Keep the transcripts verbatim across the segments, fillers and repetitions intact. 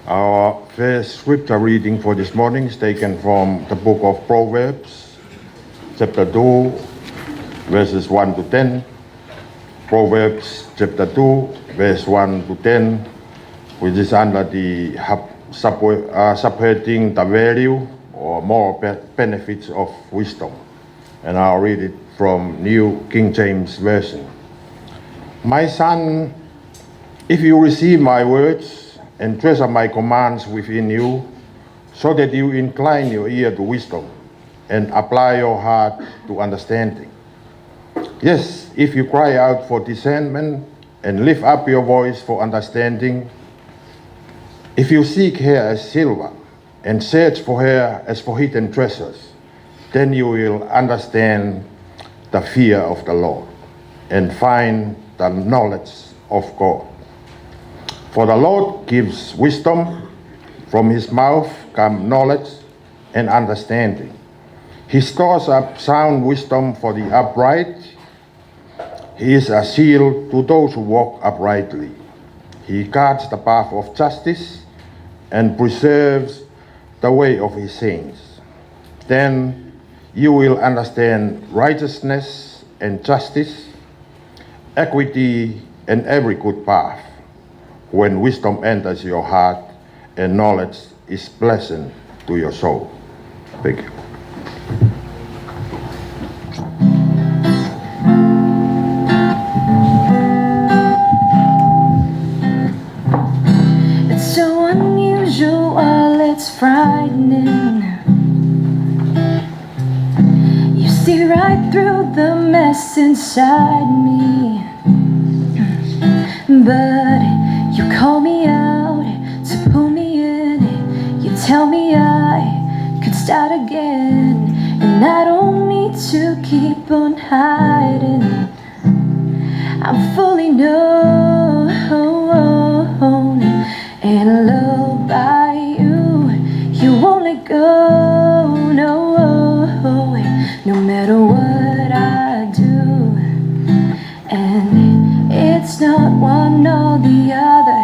Our first scripture reading for this morning is taken from the book of Proverbs, chapter two, verses one to ten. Proverbs chapter two, verse one to ten, which is under the hub-, sub-, uh, subheading the value or moral be-, benefits of wisdom. And I'll read it from New King James Version. My son, if you receive my words and treasure my commands within you, so that you incline your ear to wisdom and apply your heart to understanding. Yes, if you cry out for discernment and lift up your voice for understanding, if you seek her as silver and search for her as for hidden treasures, then you will understand the fear of the Lord and find the knowledge of God. For the Lord gives wisdom, from his mouth come knowledge and understanding. He stores up sound wisdom for the upright. He is a shield to those who walk uprightly. He guards the path of justice and preserves the way of his saints. Then you will understand righteousness and justice, equity and every good path. When wisdom enters your heart and knowledge is pleasant to your soul. Thank you. It's so unusual, it's frightening. You see right through the mess inside me. But you call me out to pull me in. You tell me I could start again, and I don't need to keep on hiding. I'm fully known and loved by you. You won't let go, no, no matter what I do. And it's not one or the other.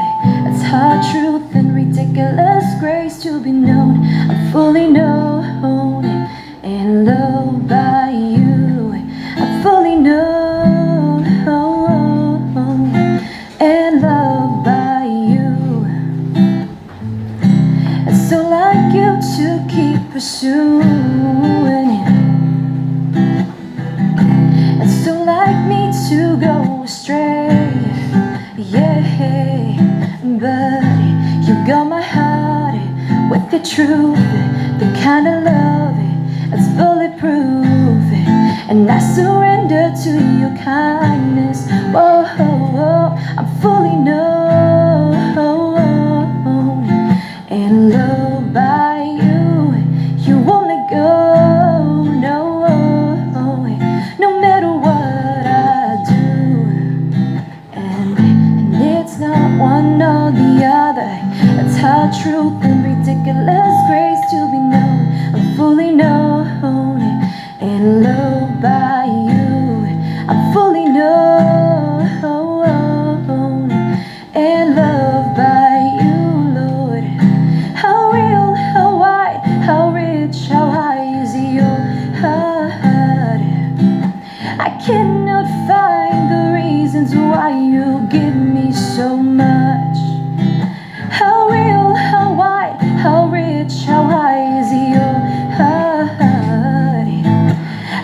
It's hard truth and ridiculous grace to be known. I'm fully known and loved by you. I'm fully known and loved by you. It's so like you to keep pursuing. It's so like me to go astray. Yeah, but you got my heart with the truth, the kind of love that's bulletproof. And I surrender to your kindness. Whoa, I'm fully known and loved by you. You won't let go, no, no matter what I do. And, and it's not one or the other. It's hard truth and ridiculous grace to be known. I'm fully known and loved by you. I'm fully known and loved by you, Lord. How real, how wide, how rich, how high is your heart? I cannot find the reasons why you give me so much. How real, how wide, how rich, how high is your heart?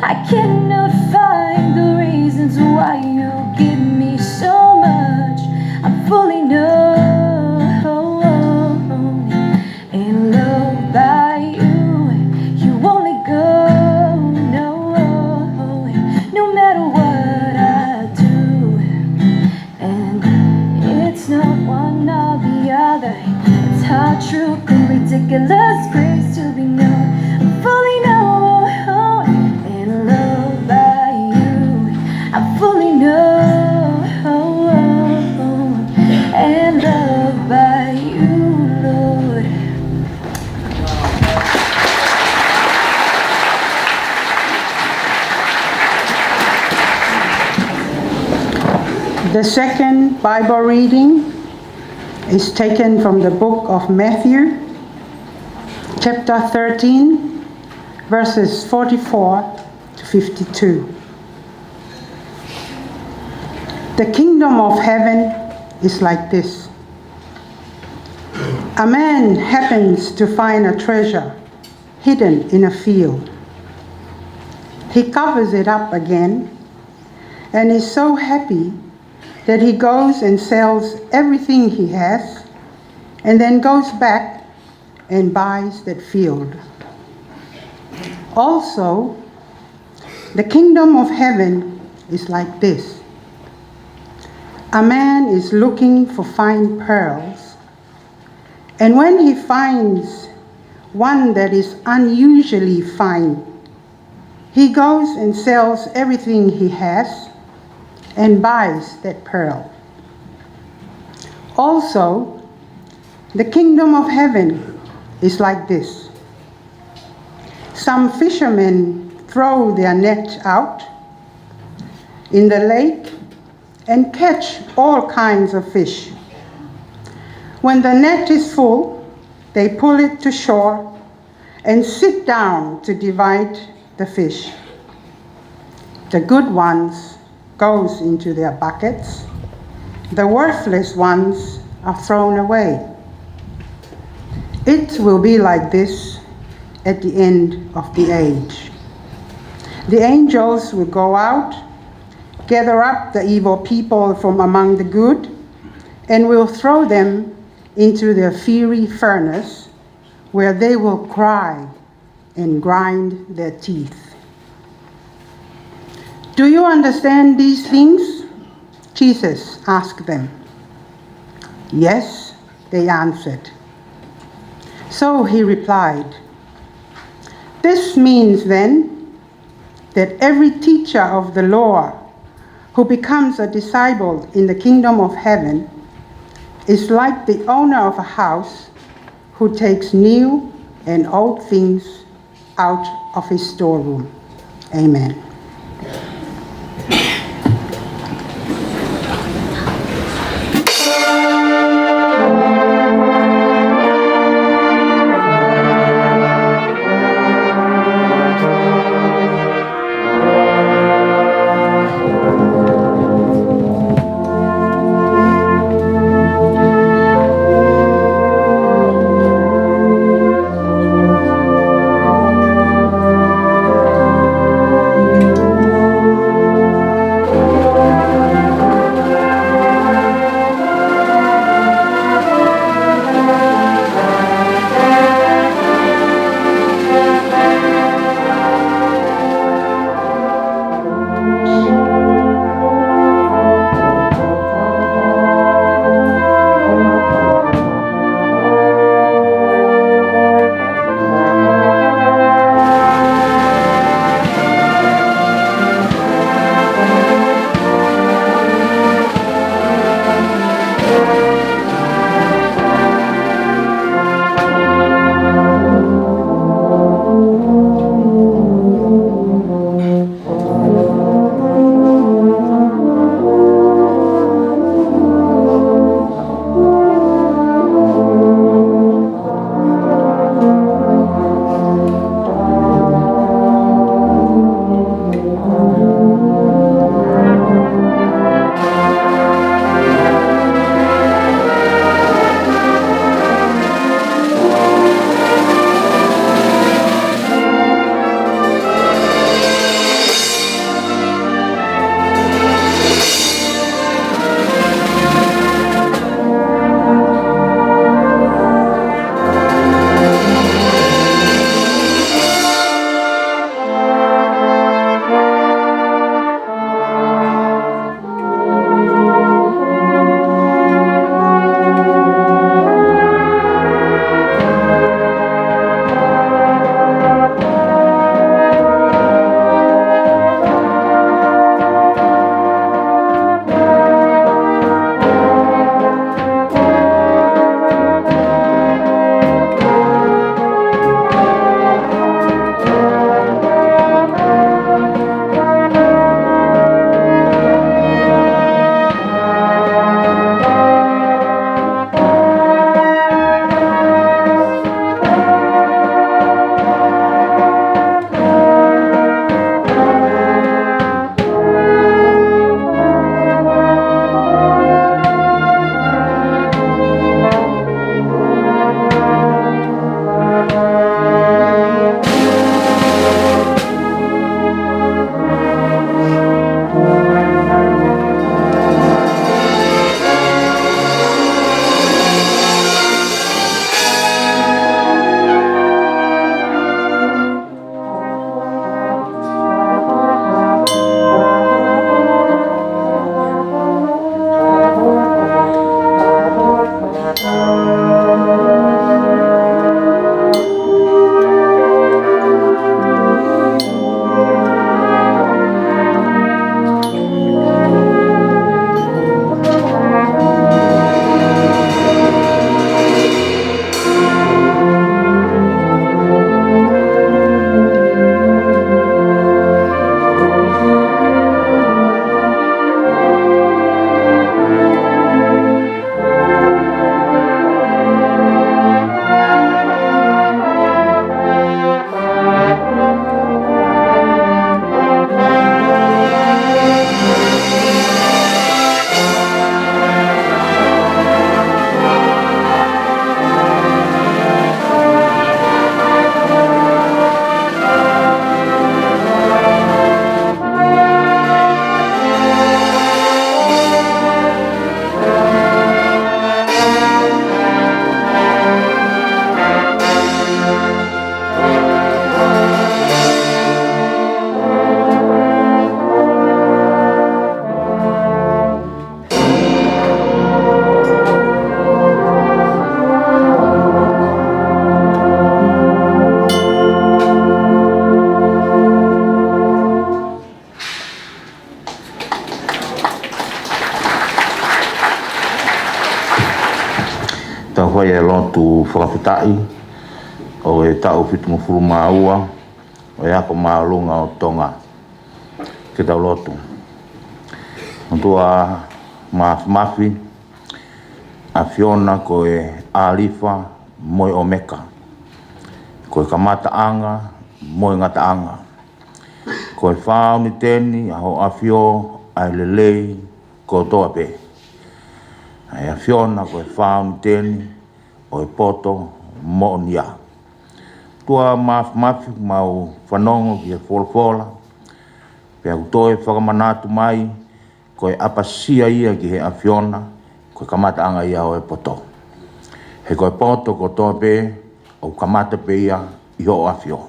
I cannot find the reasons why you give me so much. I'm fully known and loved by you. You won't let go, no, no matter what I do. And it's not one or the other. It's hard truth and ridiculous grace to be known. I'm fully known and loved by you. I'm fully known and loved by you, Lord. The second Bible reading is taken from the book of Matthew, chapter thirteen, verses forty-four to fifty-two. The kingdom of heaven is like this. A man happens to find a treasure hidden in a field. He covers it up again and is so happy that he goes and sells everything he has and then goes back and buys that field. Also, the kingdom of heaven is like this. A man is looking for fine pearls, and when he finds one that is unusually fine, he goes and sells everything he has and buys that pearl. Also, the kingdom of heaven is like this. Some fishermen throw their net out in the lake and catch all kinds of fish. When the net is full, they pull it to shore and sit down to divide the fish. The good ones goes into their buckets. The worthless ones are thrown away. It will be like this at the end of the age. The angels will go out, gather up the evil people from among the good, and will throw them into the fiery furnace, where they will cry and grind their teeth. "Do you understand these things?" Jesus asked them. "Yes," they answered. So he replied, "This means then that every teacher of the law who becomes a disciple in the kingdom of heaven is like the owner of a house who takes new and old things out of his storeroom." Amen. Fai e lotu fakafetaʻi ʻo e taʻu fitungofulu mā ua ʻo e Ako Māʻolunga ʻo Tonga. Ke tau lotu. ʻOtua Māfimafi, ʻAfiona ko e ʻAlifa mo e ʻOmeka, ko e kamataʻanga mo e ngataʻanga. Ko e fāuniteni ʻa Hoʻo ʻAfio ʻa e lelei kotoa pē. ʻA e ʻAfiona ko e fāuniteni ʻo e poto moʻonia. ʻOtua Māfimafi, mau fanongo ki he folofola, pea ʻoku toe fakamanatu mai ko e ʻapasia ia ki he ʻAfiona, ko e kamataʻanga ia ʻo e poto. He ko e poto kotoa pē ʻoku kamata pē ia ʻi Hoʻo ʻAfio.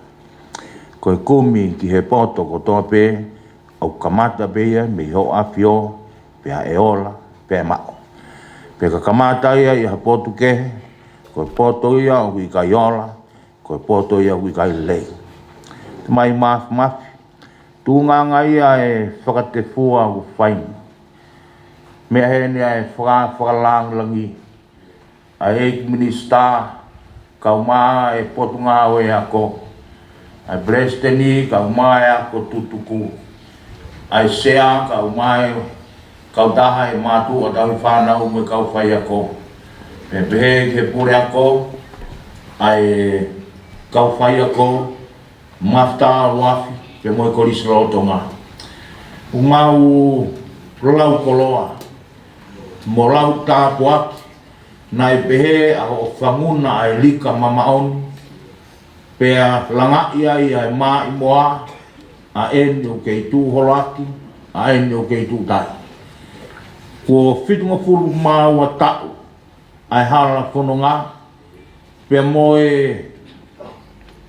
Ko e kumi ki he poto kotoa pē ʻoku kamata pē ia mei Hoʻo ʻAfio, pea ʻe ola, pea ʻe maʻu. Pea ka kamata ia ʻi ha potu kehe, ko e poto ia ʻoku ʻikai ola, ko e poto ia ʻoku ʻikai lelei. Tamai Māfimafi, tuʻunga ia e fakatefua ʻoku fai ni. Meʻa heni ʻa e faka-, fakalāngilangi ʻa e ʻEiki Minisitā, kaeʻumaʻā e Potungāue Ako, ʻa e Palesiteni, kaeʻumaʻā e Ako Tutuku, ʻa e Sea, kaeʻumaʻā e kautaha e mātuʻa tauhi fānau mo e kau faiako. Pea pehē ki he puleako, ʻa e kau faiako, mafutaʻi ʻaluafi, pea mo e Kolisi Lolotonga. ʻOku mau lau koloa mo lau tāpuaki, naʻe pehē ʻa hoʻo fanguna ʻa e lika mamaʻo ni, pea langaʻi ai ʻa e maʻimoa, ʻa eni ʻoku kei tuʻu holoaki, ʻa eni ʻoku kei tuʻu tai. Kuo fitungofulu mā ua taʻu ʻa e hala fononga, pea mo e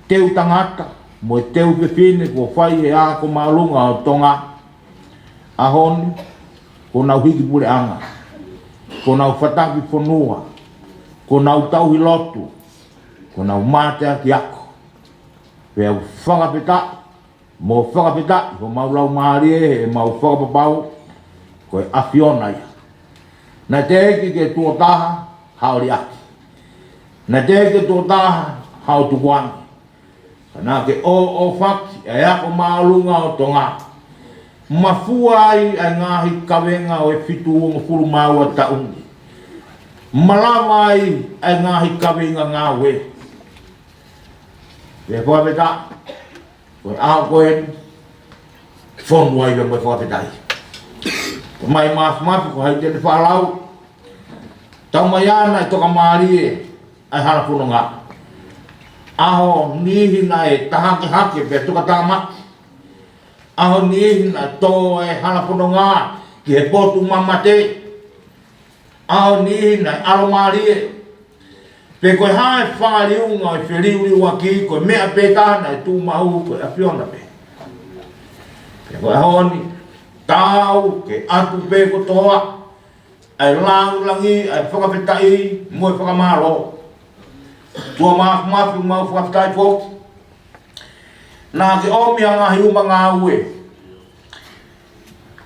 teu tangata, mo e teu fefine kuo fai he Ako Māʻolunga ʻo Tonga. ʻAho ni, kuo nau hiki puleʻanga, kuo nau fataki fonua, kuo nau tauhi lotu, kuo nau mateaki ako. Pea fakafetaʻi, mo fakafetaʻi homau laumālie, he ʻemau fakapapau ko e ʻAfiona ia. Naʻe teʻeki ke tuʻo taha haʻo liʻaki. Naʻe teʻeki ke tuʻo taha haʻo tukuange. Ka naʻa ke ʻōʻōfaki ʻa e Ako Māʻolunga ʻo Tonga, mafua ai ʻa e ngaahi kavenga ʻo e fitungofulu mā ua taʻu ni. Malava ai ʻa e ngaahi kavenga ngāue. Pea fakafetaʻi, ko e ʻaho ko eni, fonu ai pea mo e fakafetaʻi. Tamai Māfimafi, ko hai te ne faʻa lau? Taumaiā naʻe tokamālie ʻa e hala fononga. ʻAho niʻihi naʻe tahakehake pea tokatāmaki. ʻAho niʻihi naʻe tō e hala fononga ki he potu mamate. ʻAho niʻihi naʻe ʻalomālie. Pe ko e hā e fāliunga ʻo e feliuliuaki, ko e meʻa pē taha naʻe tuʻumaʻu ko e ʻAfiona pē. Pea ko e ʻaho ni, taau ke ʻatu pē kotoa ʻa e lāngilangi, ʻa e fakafetaʻi mo e fakamālō. ʻOtua Māfimafi, mau fakafetaʻi foki. Naʻa ke ʻomi ʻa e ngaahi uma ngāue,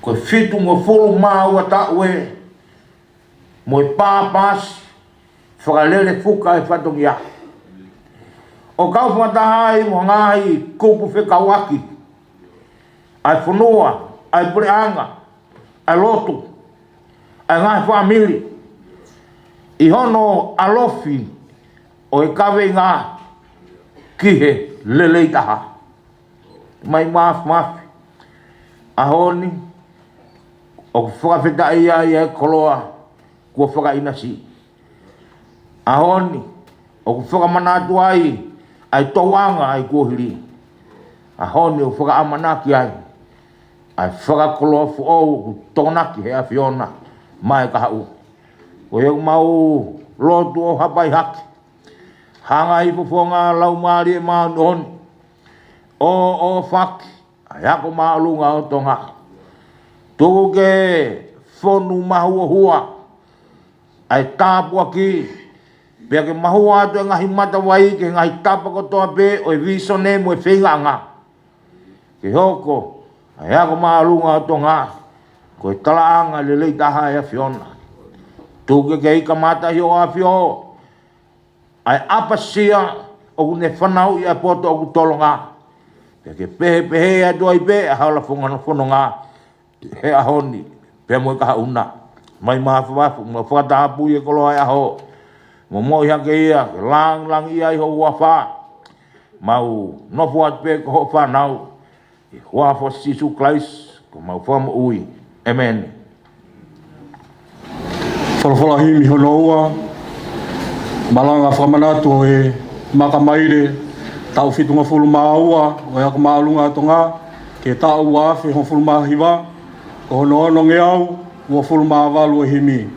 ko e fitungofulu mā ua taʻu ē, mo e pāpasi fakalele fuka e fatongia, ʻo kau fakataha ai mo e ngaahi kupu fekauʻaki ʻa e fonua, ʻa e puleʻanga, ʻa e lotu, ʻa e ngaahi fāmili, ʻi hono ʻalofi ʻo e kavenga ki he lelei taha. Tamai Māfimafi, ʻaho ni, ʻoku fakafetaʻi ai ʻa e koloa kuo fakaʻinasi. ʻAho ni, ʻoku fakamanatu ai ʻa e tōʻonga ʻa e kuohili. ʻAho ni, ʻoku fakaʻamanaki ai ʻa e fakakoloa foʻou ʻoku tokonaki he ʻAfiona maʻa e kahaʻu. Ko ia ʻoku mau lotu ʻo hapai hake. Hanga ʻi he fofonga Laumālie Māʻoniʻoni ʻo ʻōʻōfaki ʻa e Ako Māʻolunga ʻo Tonga. Tuku ke fonu mahuohua ʻa e tāpuaki, pea ke mahua atu e ngaahi matavai ki he ngaahi tapa kotoa pē ʻo e vīsone mo e feingaʻanga. Ke hoko ʻa e Ako Māʻolunga ʻo Tonga ko e talaʻanga lelei taha ʻa e ʻAfiona. Tuku ke kei kamata ʻi Hoʻo ʻAfio, ʻa e ʻapasia ʻoku ne fanauʻi ʻa e poto ʻoku tolonga. Pea ke pehē pehē atu ai pē ʻa e hala fonga fononga he ʻaho ni pea mo e kahaʻu na. Mai mafafu, mau fakatapu ʻi he koloa ʻo e ʻaho. Mo moʻui hake ia, ke langilangiʻia ai ho huafa. Mau nofo atu pē ko hoʻo fānau. ʻI he huafa ʻo Sīsū Kalaisi, ko homau Fakamoʻui. ʻĒmeni. Folofola himi hono ua, malanga fakamanatu ʻo e Makamaile, taʻu fitungofulu mā ua ʻo e Ako Māʻolunga ʻa Tonga, ki he taʻu ua afe hongofulu mā hiva, ko hono onongeau uofulu mā valu ʻo e himi.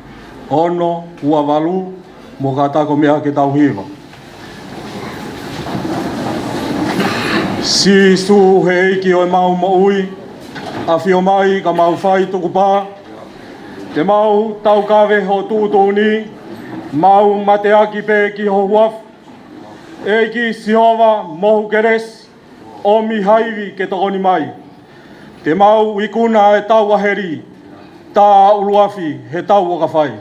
Ono, ua valu, mo kātaki ʻo meʻa ke tau hiva. Sīsū he ʻEiki ʻo ʻemau moʻui, ʻafio mai ka mau fai tukupā, te mau taukave ho tuʻutuʻuni, mau mateaki pē ki ho huafa. ʻEiki Sihova, mohu kelesi, ʻomi ha ivi ke tokoni mai. Te mau ikuna ʻa e tau ʻa heli, tā ʻuluafi he tau ʻoka fai.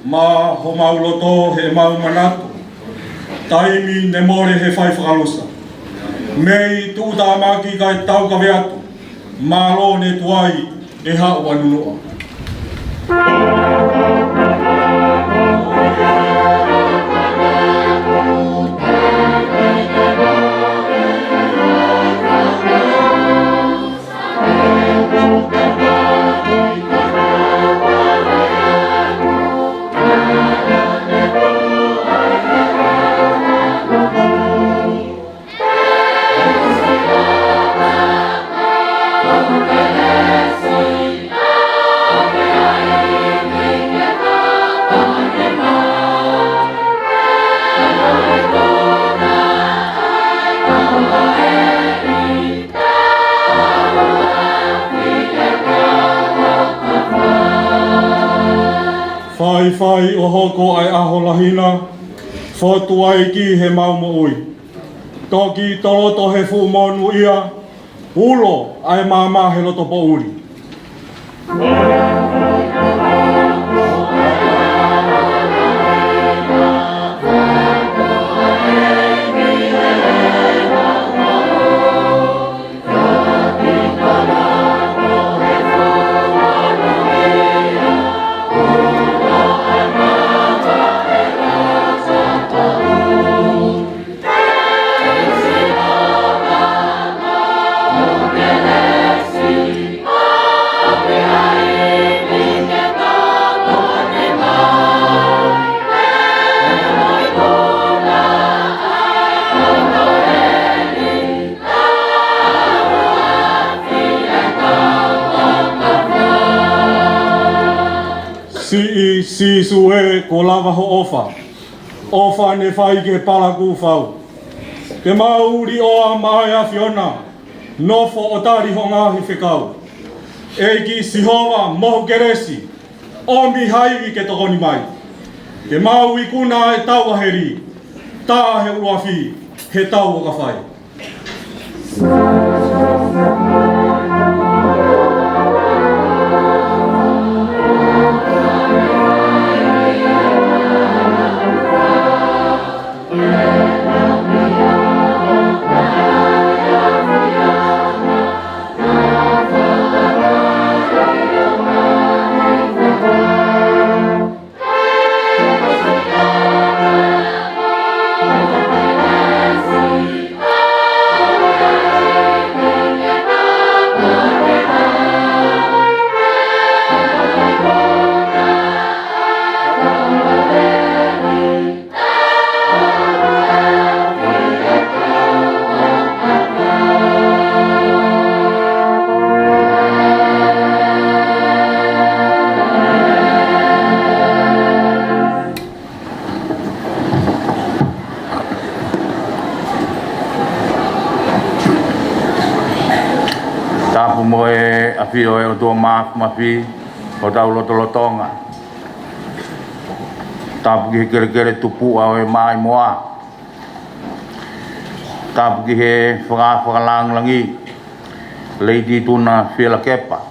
Maʻa homau loto heʻemau manatu, taimi ne mole he fai fakalusa. Mei tuʻutāmaki kae taukave atu, mālō ne tuai ʻe haʻu ʻa Nunuʻa. Faifai ʻo hoko ʻa e ʻaho lahi na, fotu ai ki heʻemau moʻui. Toki toloto he fuʻu monūʻia, ulo ʻa e maama he loto poʻuli. Siʻi Sīsū ē, kuo lava hoʻo ʻofa, ʻofa ne fai ki he palakū fau. Ke mau liʻoa maʻa e ʻAfiona, nofo ʻo tali hoʻo ngaahi fekau. ʻEiki Sihova, mohu kelesi, ʻomi ha ivi ke tokoni mai. Ke mau ikuna ʻa e tau ʻa heli, tā he ʻuluafi he tau ʻoka fai. Tapu mo e ʻafio ʻo e ʻOtua Māfimafi ʻi hotau lotolotonga. Tapu ki he kelekele tupuʻa ʻo e maʻimoa. Tapu ki he Fakaafe Fakalāngilangi, Lady Tuna Fielakepa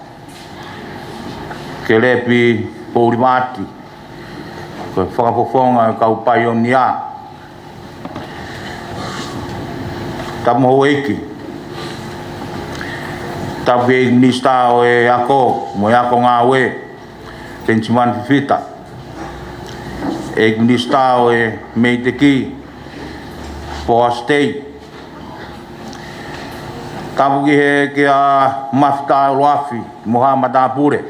Kelepi Poulivaati, ko e fakafofonga ʻo e kau paionia. Tapu mo houʻeiki. Tapu ki he ʻEiki Minisitā ʻo e Ako mo e Ako Ngāue, Penisimani Fifita. ʻEiki Minisitā ʻo e MEIDECC, Poasi Tei. Tapu ki he Kia Mafita ʻUluafi mo haʻa matāpule.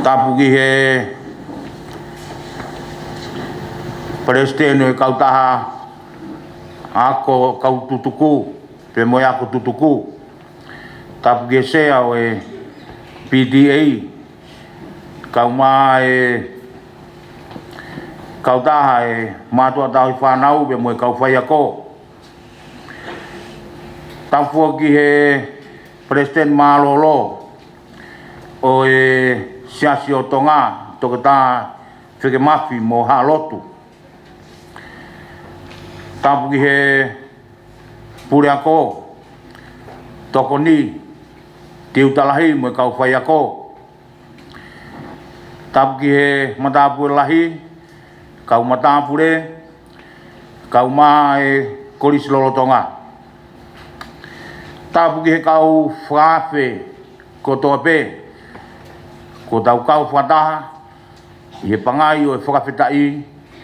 Tapu ki he Palesiteni ʻo e kautaha ako kau tutuku, pea mo e ako tutuku. Tapu ki he Sea ʻo e P T A, kae ʻumaʻā e kautaha e mātuʻa tauhi fānau, pea mo e kau faiako. Tapu foki ki he Palesiteni Mālōlō ʻo e Siasi ʻo Tonga, Toketā Fekemafi mo haʻa lotu. Tapu ki he puleako, tokoni, tiuta lahi mo e kau faiako. Tapu ki he matāpule lahi, kau matāpule, kae ʻumaʻā e kolisi lolotonga. Tapu ki he kau fakaafe kotoa pē, kuo tau kau fakataha ʻi he pangai ʻo e fakafetaʻi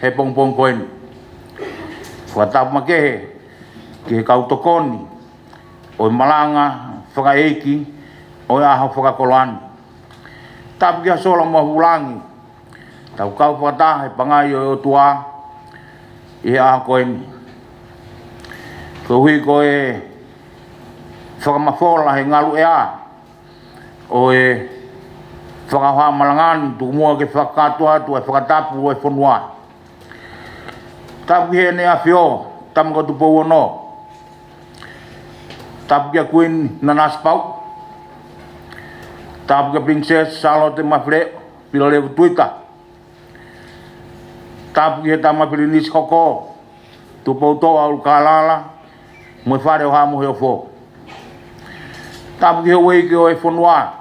he pongipongi ko eni. Fakatapu makehe ki he kau tokoni ʻo e malanga fakaʻeiki ʻo e ʻaho fakakoloa ni. Tapu ki ha sola mo ha vūlangi, tau kau fakataha he pangai ʻo e ʻOtua ʻi he ʻaho ko eni. Koeʻuhi ko e fakamafola he ngalu ʻea ʻo e fakahoha malanga ni, tuku muʻa ke fakakātoa atu e fakatapu ʻo e fonua. Tapu ki heʻene ʻAfio, Tama ko Tupou Ono. Tapu kia Kuini Nanasipauʻu. Tapu kia Pilinisesi Sālote Mafileʻo Pilolevu Tuita. Tapu ki he Tama Pilinisi hoko, Tupoutoʻa ʻUlukālala, mo e Fale ʻo Haʻa Moheofo. Tapu ki he houʻeiki ʻo e fonua.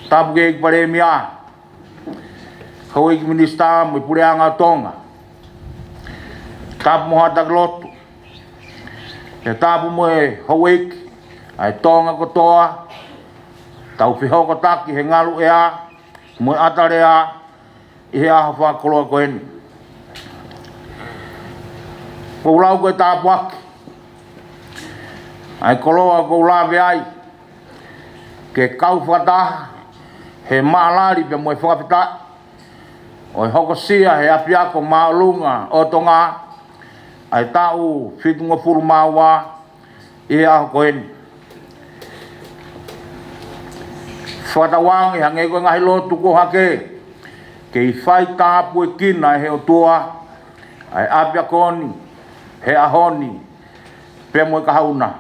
Tapu ki he ʻEiki Palēmia, houʻeiki minisitā mo e puleʻanga ʻo Tonga. Tapu mo haʻa taki lotu. Pea tapu mo e houʻeiki ʻa e Tonga kotoa, tau fehokotaki he ngalu ʻea mo e ʻata lea ʻi he ʻaho fakakoloa ko eni. ʻOku ou lau ko e tāpuaki ʻa e koloa ʻoku ou lave ai, ke kau fakataha he maʻalali pea mo e fakafetaʻi ʻo e hokosia he ʻApiako Māʻolunga ʻo Tonga ʻa e taʻu fitungofulu mā ua ʻi he ʻaho ko eni. Fakatauange hangē ko e ngaahi lotu kuo hake, kei fai tāpuekina ʻe he ʻOtua ʻa e ʻapiako ni he ʻaho ni pea mo e kahaʻu na.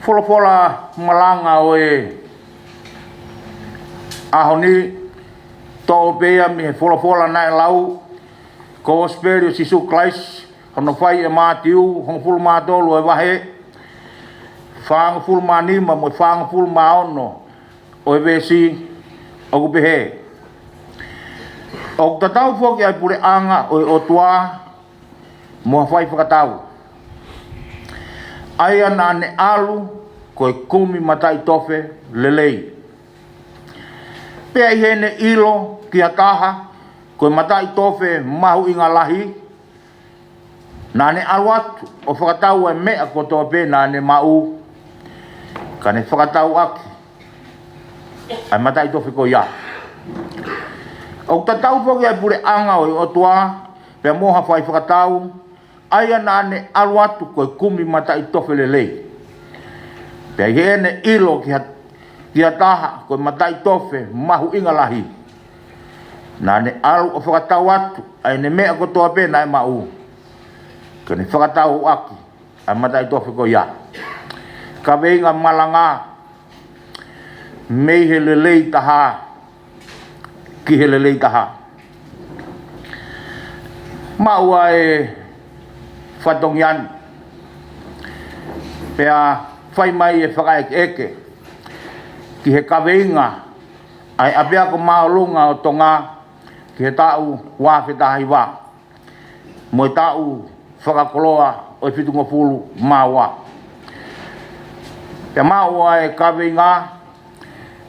Folofola malanga ʻo e ʻaho ni, toʻo pē ia mei he folofola naʻe lau, Kosipeli ʻo Sīsū Kalaisi, hono fai ʻe Mātiu, hongofulu mā tolu ʻo e vahe, fāngofulu mā nima mo e fāngofulu mā ono ʻo e veesi, ʻoku pehē: ʻOku tatau foki ʻa e puleʻanga ʻo e ʻOtua mo ha fai fakatau, ʻa ia naʻa ne ʻalu ko e kumi mataʻitofe lelei. Pea ʻi heʻene ʻilo ki ha taha ko e mataʻitofe mahuʻinga lahi, naʻa ne ʻalu atu ʻo fakatau ʻa e meʻa kotoa pē naʻa ne maʻu, ka ne fakatau ʻaki ʻa e mataʻitofe ko ia. ʻOku tatau foki ʻa e puleʻanga ʻo e ʻOtua pea mo ha fai fakatau, ʻa ia naʻa ne ʻalu atu ko e kumi mataʻitofe lelei. Pea ʻi heʻene ʻilo ki ha, ki ha taha ko e mataʻitofe mahuʻinga lahi, naʻa ne ʻalu ʻo fakatau atu ʻa ʻene meʻa kotoa pē naʻe maʻu, ka ne fakatau ʻaki ʻa e mataʻitofe ko ia. Kaveinga malanga, mei he lelei taha ki he lelei taha. Maʻu ʻa e fatongia ni, pea fai mai e fakaʻekeʻeke ki he kaveinga ʻa e ʻApiako Māʻolunga ʻo Tonga ki he taʻu ua afe taha hiva mo e taʻu fakakoloa ʻo e fitungofulu mā ua. Pea maʻu ʻa e kaveinga,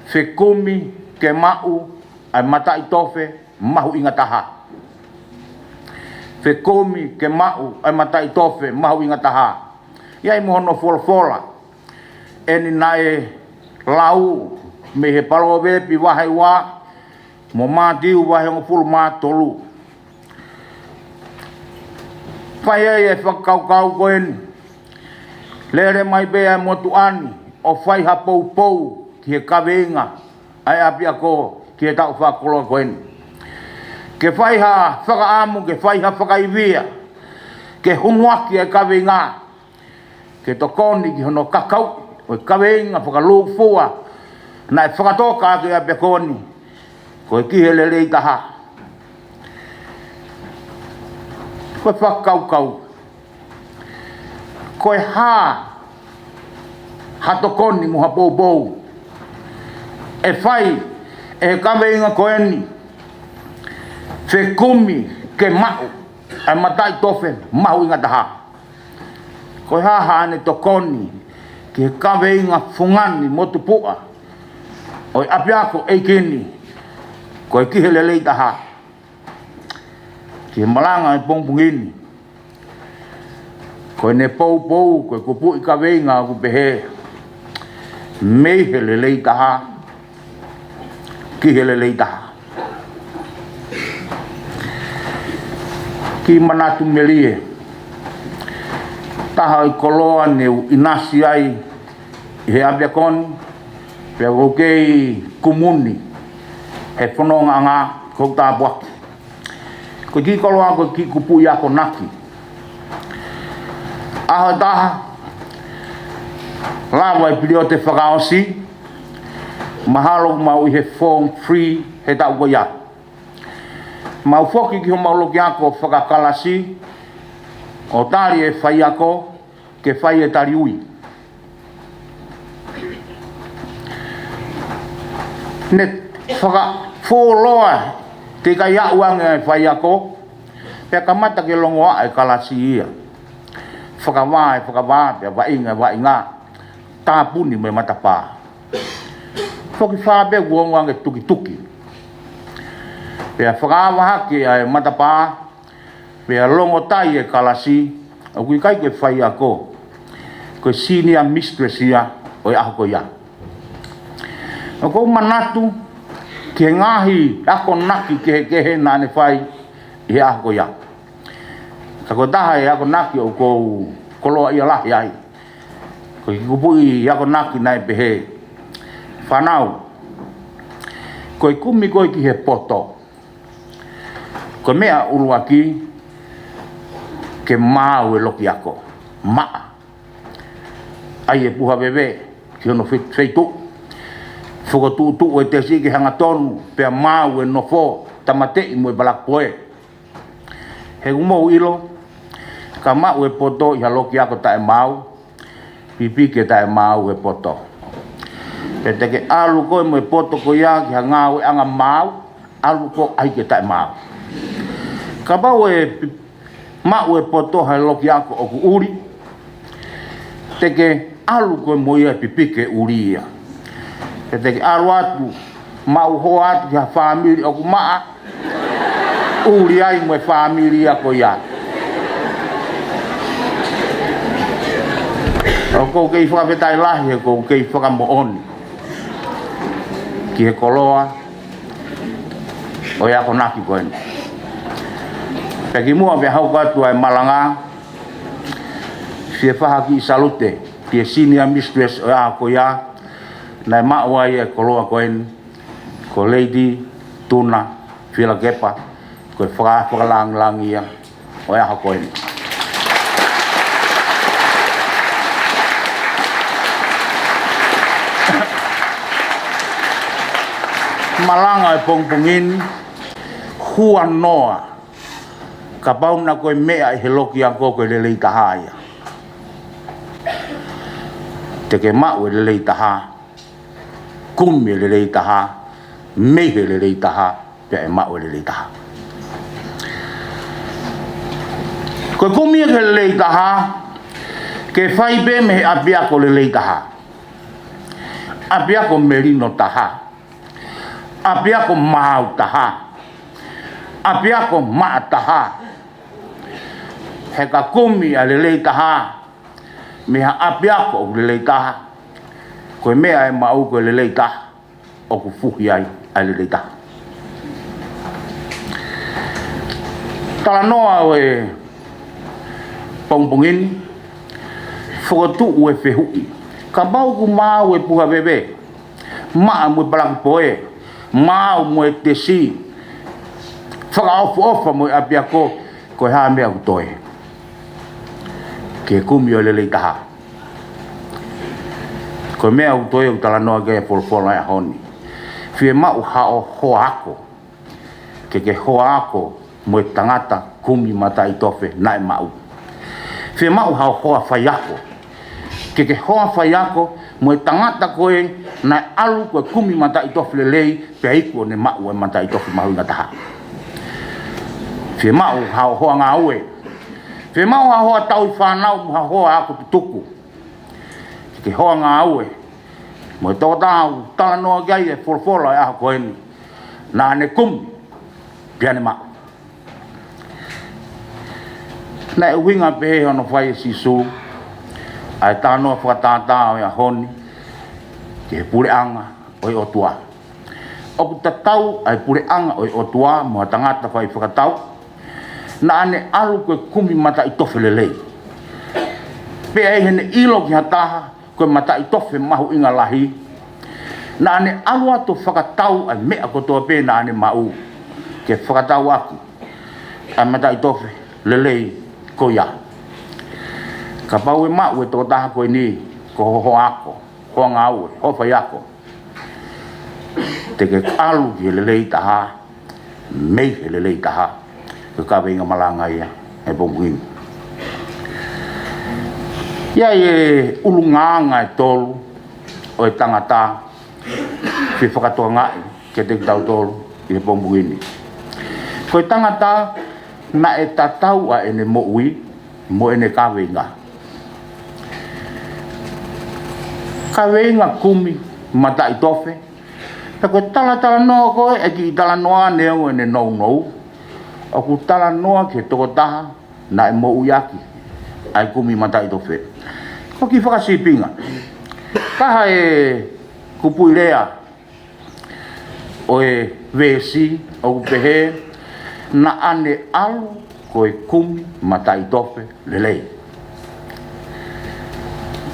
fekumi ke maʻu ʻa e mataʻitofe mahuʻinga taha. Fekumi ke maʻu ʻa e mataʻitofe mahuʻinga taha. ʻI ai mo hono folofola ʻeni naʻe lau mei he Palōvepi vahe ua mo Mātiu vahe hongofulu mā tolu. Fai ai e fakakaukau ko eni. Lele mai pē ʻa e motuʻa ni ʻo fai ha poupou ki he kaveinga ʻa e ʻapiako ki he taʻu fakakoloa ko eni. Ke fai ha fakaʻamu, ke fai ha fakaivia, ke hunuaki e kaveinga, ke tokoni ki hono kakau ʻo e kaveinga fakalūkufua naʻe fakatoka ʻaki e ʻapiako ni, ko e ki he lelei taha. Ko e fakakaukau, ko e hā ha tokoni mo ha poupou ʻe fai ʻe he kaveinga ko eni, fekumi ke maʻu ʻa e mataʻitofe mahuʻinga taha? Ko e hā haʻane tokoni ki he kaveinga fungani mo tupuʻa ʻo e ʻapiako ʻeiki ni, ko e ki he lelei taha? Ki he malanga ʻo e pongipongi ni, ko ʻene poupou, ko e kupuʻi kaveinga ʻoku pehē, mei he lelei taha ki he lelei taha. Kiʻi manatu melie, taha ʻo e koloa ne u ʻinasi ai ʻi he ʻapiako ni, pea ʻoku ou kei kumuni he fonongaʻanga ko u tāpuaki. Ko e kiʻi koloa ko e kiʻi kupuʻi akonaki. ʻAho ʻe taha, lava e piliote fakaʻosi, mahalo mau ʻi he Form Three he taʻu ko ia. Mau foki ki homau loki ako fakakalasi ʻo tali e faiako ke fai e tali ui. Ne fakafuoloa teʻeki ai aʻu ange e faiako, pea kamata ke longoaʻa e kalasi ia. Fakavā e fakavā, pea vaʻinga e vaʻinga, tāpuni mo e matapā. Foki fā pē kuo ongo ange tukituki. Pea fakaava hake ʻa e matapā, pea longotai e kalasi, ʻoku ʻikai ko e faiako, ko e senior mistress ia ʻo e ʻaho ko ia. ʻOku ou manatu ki he ngaahi akonaki kehekehe naʻa ne fai ʻi he ʻaho ko ia. Ka ko e taha e akonaki ʻoku ou koloaʻia lahi ai, ko e kiʻi kupuʻi akonaki naʻe pehē, fānau, ko e kumi koe ki he poto, ko e meʻa ʻuluaki, ke maau e loki ako. Maʻa. ʻAi e puha veve ki hono fe-, feituʻu. Fokotuʻutuʻu e tesi ke hangatonu, pea maau e nofo, tāmateʻi mo e palaki poe. He ʻoku mou ʻilo, ka maʻu e poto ʻi ha loki ako taʻemaau, pipiki e taʻemaau e poto. Pea te ke ʻalu koe mo e poto ko ia ki ha ngāueʻanga maau, ʻalu koe ʻai ke taʻemaau. Kapau ʻe pi-, maʻu e poto he loki ako ʻoku ʻuli, te ke ʻalu koe mo ia ʻo pipiki e ʻuli ia. Pea te ke ʻalu atu, maʻu hoa atu ki ha fāmili ʻoku maʻa, ʻuli ai mo e fāmili ia ko ia. ʻOku ou kei fakafetaʻi lahi he ʻoku ou kei fakamoʻoni ki he koloa ʻo e akonaki ko eni. Pea kimuʻa pea hoko atu ʻa e malanga, fie fai ha kiʻi salute ki he senior mistress ʻo e ʻaho ko ia, naʻe maʻu ai e koloa ko eni, ko Lady Tuna Fielakepa, ko e faka-, fakalāngilangi ia ʻo e ʻaho ko eni. Malanga e pongipongi ni, huanoa, kapau naʻa ko e meʻa ʻi he loki ako ko e lelei taha ia. Te ke maʻu e lelei taha, kumi e lelei taha, mei he lelei taha, pea ʻe maʻu e lelei taha. Ko e kumi ʻa e lelei taha, ke fai pē mei he ʻapiako lelei taha. ʻApiako melino taha. ʻApiako maau taha. ʻApiako maʻa taha. He ka kumi ʻa e lelei taha mei ha ʻapiako ʻoku lelei taha, ko e meʻa ʻe maʻu ko e lelei taha, ʻoku fuhi ai ʻa e lelei taha. Talanoa ʻo e pongipongi ni, fokotuʻu e fehuʻi. Kapau ʻoku maau e puha veve, maʻa mo e palaki poe, maau mo e tesi, fakaʻofoʻofa mo e ʻapiako, ko e hā e meʻa ʻoku toe? Ke kumi ʻo e lelei taha. Ko e meʻa ʻoku toe ʻoku talanoa ki ai e folofola ʻo e ʻaho ni. Fiemaʻu haʻo hoa ako. Ke ke hoa ako mo e tangata kumi mataʻitofe naʻe maʻu. Fiemaʻu haʻo hoa faiako. Ke ke hoa faiako mo e tangata ko ē naʻe ʻalu ko e kumi mataʻitofe lelei, pea iku ʻo ne maʻu e mataʻitofe mahuʻinga taha. Fiemaʻu haʻo hoa ngāue. Fiemaʻu haʻo hoa tauhi fānau mo haʻo hoa ako tutuku. Ke ke hoa ngāue mo e tokotaha ʻoku talanoa ki ai e folofola ʻo e ʻaho ko eni. Naʻa ne kumi, pea ne maʻu. Naʻe ʻuhinga pehē hono fai ʻe Sīsū ʻa e talanoa fakatātā ʻo e ʻaho ni ki he puleʻanga ʻo e ʻOtua. ʻOku tatau ʻa e puleʻanga ʻo e ʻOtua mo ha tangata fai fakatau. Naʻa ne ʻalu ko e kumi mataʻitofe lelei. Pea ʻi heʻene ʻilo ki ha taha ko e mataʻitofe mahuʻinga lahi, naʻa ne ʻalu atu ʻo fakatau ʻa e meʻa kotoa pē naʻa ne maʻu ke fakatau ʻaki ʻa e mataʻitofe lelei ko ia. Kapau ʻe maʻu e tokotaha ko eni ko ho hoa ako, hoa ngāue, hoa faiako, te ke ʻalu ki he lelei taha, mei he lelei taha. Ko e kaveinga malanga ia ʻo e pongipongi ni. ʻI ai e ʻulungaanga ʻe tolu ʻo e tangata ke fakatokangaʻi kiate kitautolu ʻi he pongipongi ni. Ko e tangata naʻe tatau ʻa ʻene moʻui mo ʻene kaveinga. Kaveinga kumi mataʻitofe, pea ko e talatalanoa ko ē ʻe kiʻi talanoa neongo ʻene nounou, ʻoku talanoa ki he tokotaha naʻe moʻui ʻaki ʻa e kumi mataʻitofe. Ko e kiʻi fakasīpinga. Taha e kupuʻi lea ʻo e veesi ʻoku pehē, naʻa ne ʻalu ko e kumi mataʻitofe lelei.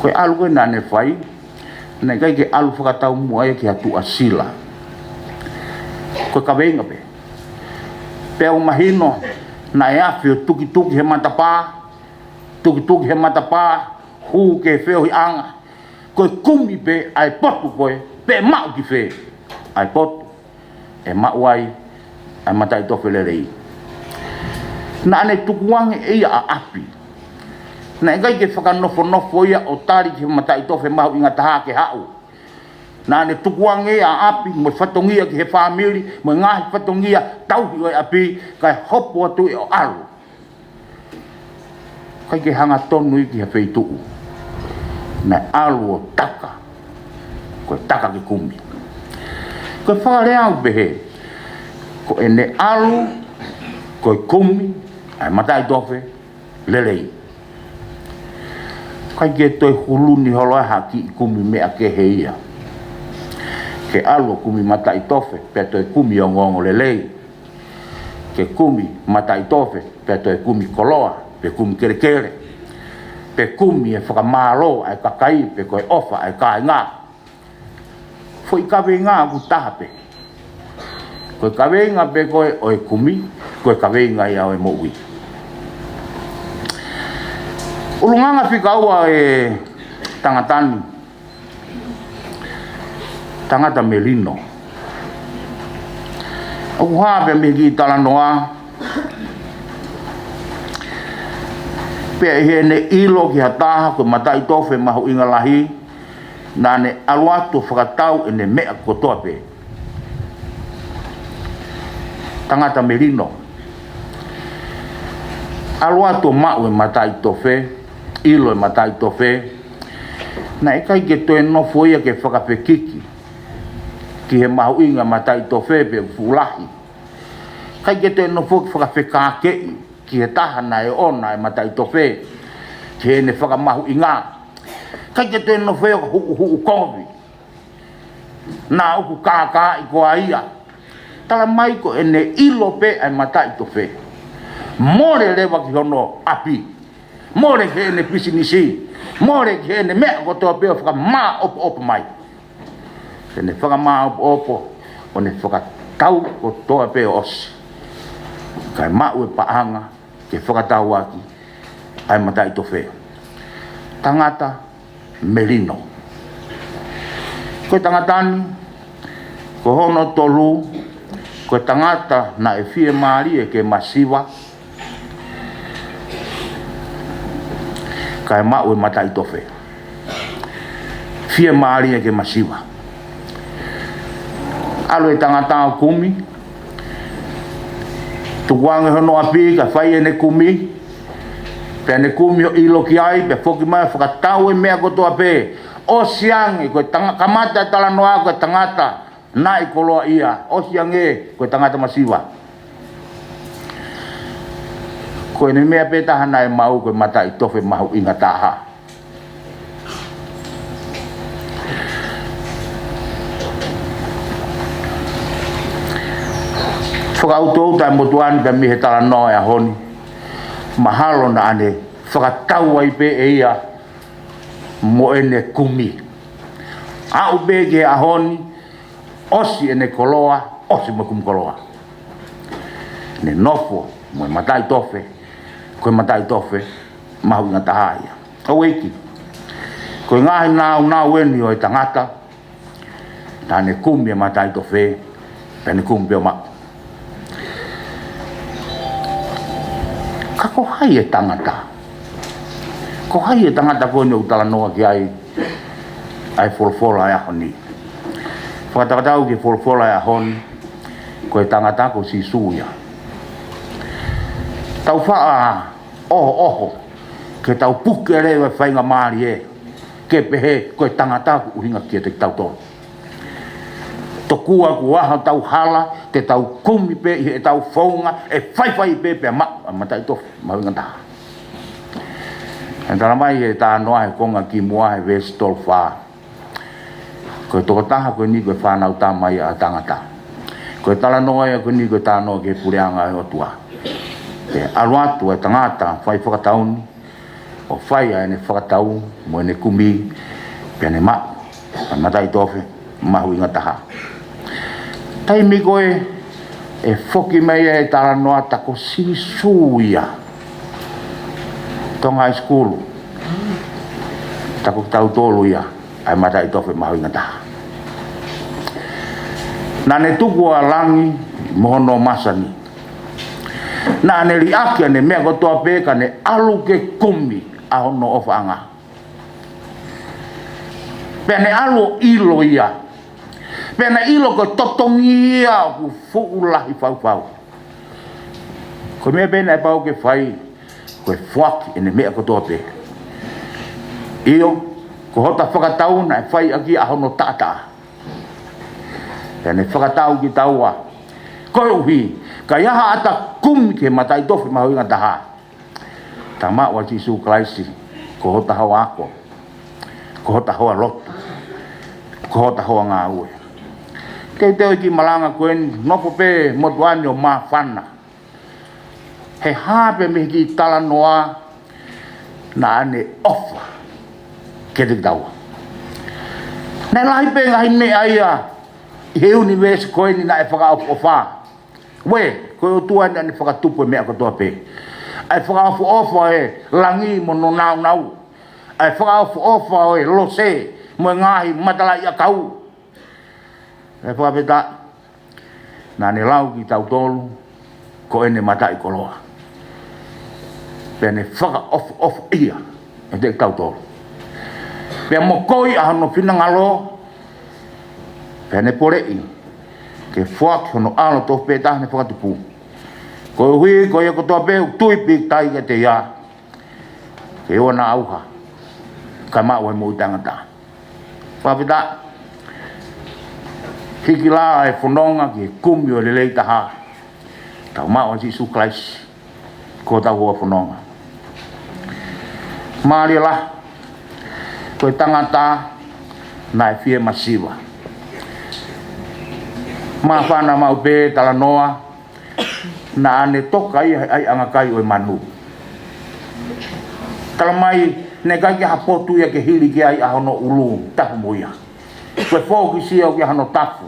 Ko e ʻalu ko ē naʻa ne fai, naʻe ʻikai ke ʻalu fakataumuʻa ia ki ha tuʻasila. Ko e kaveinga pē. Pea ʻoku mahino naʻe afe ʻo tukituki he matapā, tukituki he matapā, hū ki he feohiʻanga, ko e kumi pē ʻa e potu ko ē, pe maʻu ki fē ʻa e potu ʻe maʻu ai ʻa e mataʻitofe lelei. Naʻa ne tukuange ʻe ia ʻa ʻapi. Naʻe ʻikai ke fakanofonofo ia ʻo tali ki he mataʻitofe mahuʻinga taha ke haʻu. Naʻa ne tukuange ia ʻa ʻapi mo e fatongia ki he fāmili, mo e ngaahi fatongia tauhi ʻo e ʻapi, kae hopo atu ia ʻo ʻalu. ʻIkai ke hangatonu ia ki ha feituʻu. Naʻe ʻalu ʻo taka. Ko e taka ke kumi. Ko e fakalea ʻoku pehē, ko ʻene ʻalu ko e kumi ʻa e mataʻitofe lelei. ʻIkai ke toe huluni holo ai ha kiʻi kumi meʻa kehe ia. Ke ʻalu ʻo kumi mataʻitofe, pea toe kumi ongoongo lelei. Ke kumi mataʻitofe, pea toe kumi koloa, pe kumi kelekele, pe kumi e fakamālō ʻa e kakai, pe ko e ʻofa ʻa e kāinga. Foʻi kaveinga ʻoku taha pē. Ko e kaveinga pē ko ē ʻo e kumi, ko e kaveinga ia ʻo e moʻui. ʻUlungaanga fika ua ʻo e tangata ni, tangata melino. ʻOku hā pē mei he kiʻi talanoa, pea ʻi heʻene ʻilo ki ha taha ko e mataʻitofe mahuʻinga lahi, naʻa ne ʻalu atu ʻo fakatau ʻene meʻa kotoa pē. Tangata melino. ʻAlu atu ʻo maʻu e mataʻitofe, ʻilo e mataʻitofe, naʻe ʻikai ke toe nofo ia ke fakafekiki ki he mahuʻinga e mataʻitofe pe fuʻu lahi. ʻIkai ke toe nofo ke fakafekākeʻi ki he taha naʻe ʻoʻona e mataʻitofe ki heʻene fakamahuʻinga. ʻIkai ke toe nofo ia ʻo huʻuhuʻu kovi. Naʻa ʻoku kākaaʻi koā ia. Tala mai ko ʻene ʻilo pē ʻa e mataʻitofe, mole leva ki hono ʻapi, mole ki heʻene pisinisi, mole ki heʻene meʻa kotoa pē ʻo fakamāʻopoʻopo mai. Pea ne fakamāʻopoʻopo, ʻo ne fakatau kotoa pē ʻo ʻosi. Kae maʻu e paʻanga ke fakatau ʻaki ʻa e mataʻitofe. Tangata melino. Ko e tangata ni, ko hono tolu, ko e tangata naʻe fiemālie ke masiva, kae maʻu e mataʻitofe. Fiemālie ke masiva. ʻAlu e tangata ʻo kumi, tukuange hono ʻapi kae fai ʻene kumi, pea ne kumi ʻo ʻilo ki ai, pea foki mai ʻo fakatau e meʻa kotoa pē. ʻOsi ange, ko e tanga-, kamata e talanoa ko e tangata naʻe koloaʻia, ʻosi ange ko e tangata masiva. Ko ʻene meʻa pē taha naʻe maʻu ko e mataʻitofe mahuʻinga taha. Fakaʻutoʻuta e motuʻa ni pea mei he talanoa e ʻaho ni, mahalo naʻa ne fakatau ai pē ʻe ia mo ʻene kumi. Aʻu pē ki he ʻaho ni, ʻosi ʻene koloa, ʻosi mo e kumi koloa. Ne nofo mo e mataʻitofe, ko e mataʻitofe mahuʻinga taha ia. Houʻeiki, ko e ngaahi nāunau eni ʻo e tangata, naʻa ne kumi e mataʻitofe, pea ne kumi pē ʻo maʻu. Ka ko hai e tangata? Ko hai e tangata ko eni ʻoku talanoa ki ai ʻa e folofola e ʻaho ni? Fakatatau ki he folofola e ʻaho ni, ko e tangata ko Sīsū ia. Tau faʻa ʻohoʻoho ke tau puke leva e faingamālie ke pehē ko e tangata ʻoku ʻuhinga kiate kitautolu. Tokua kuo ʻaho hotau hala, te tau kumi pē ʻi heʻetau founga, ʻe faifai pē pea maʻu ʻa e mataʻitofe mahuʻinga taha. Naʻe tala mai he talanoa he konga kimuʻa he veesi tolu fā, ko e tokotaha ko eni ko e fānautama ia ʻa e tangata. Ko e talanoa ia ko eni ko e talanoa ki he puleʻanga ʻo e ʻOtua. Pea ʻalu atu e tangata fai fakatau ni, ʻo fai ʻa ʻene fakatau mo ʻene kumi, pea ne maʻu ʻa e mataʻitofe mahuʻinga taha. Taimi ko ē ʻe foki mai ai e talanoa, tā ko Sīsū ia. Tonga High School, tā ko kitautolu ia ʻa e mataʻitofe mahuʻinga taha. Naʻa ne tuku ʻa langi mo hono masani. Naʻa ne liʻaki ʻene meʻa kotoa pē ka ne ʻalu ke kumi ʻa hono ʻofaʻanga. Pea ne ʻalu ʻo ʻilo ia. Pea ne ʻilo ko e totongi ia ʻoku fuʻu lahi faufau. Ko e meʻa pē naʻe pau ke fai, ko e foaki ʻene meʻa kotoa pē. ʻIo, ko hota fakatau naʻe fai ʻaki ʻa hono taʻataʻa. Pea ne fakatau kitaua, koeʻuhi ka ʻi ai haʻata kumi ki he mataʻitofe mahuʻinga taha, tā maʻu ʻa Sīsū Kalaisi ko hota hoa ako, ko hota hoa lotu, ko hota hoa ngāue. Teuteu e kiʻi malanga ko eni, nofo pē motuʻa ni ʻo māfana. He hā pē mei he kiʻi talanoa naʻa ne ʻofa kiate kitaua. Naʻe lahi pē ngaahi meʻa ia ʻi he ʻunivēsi ko eni naʻe fakaʻofoʻofa. Uē, ko e ʻOtua naʻa ne fakatupu e meʻa kotoa pē. ʻA e fakaʻofoʻofa ʻo e langi mo hono nāunau. ʻA e fakaʻofoʻofa ʻo e lose mo e ngaahi matalaʻiʻakau. ʻE fakafetaʻi, Naʻa ne lau kitautolu ko ʻene mataʻikoloa. Pea ne fakaʻofoʻofaʻia ʻiate kitautolu. Pea mokoi ʻa hono finangalo, pea ne poleʻi ke foaki hono ʻAlo tofu pē taha ne fakatupu, koeʻuhi ko ia kotoa pē ʻoku tui pīkitai kiate ia, ke ʻoua naʻa ʻauha, kae maʻu ʻa e moʻui taʻengata. Fakafetaʻi. Hiki lā e fononga ki he kumi ʻo e lelei taha, tau maʻu ʻa Sīsū Kalaisi ko hotau hoa fononga. Mālie lahi, ko e tangata naʻe fie masiva. Māfana maʻu pē talanoa, naʻa ne toka ia he ʻaiʻanga kai ʻo e manu. Talamai naʻe ʻikai ke ʻi ai ha potu ia ke hili ki ai ʻa hono ʻulu, tapu mo ia. Ko e fōkisi ia ʻoku ʻi ai hano tafu.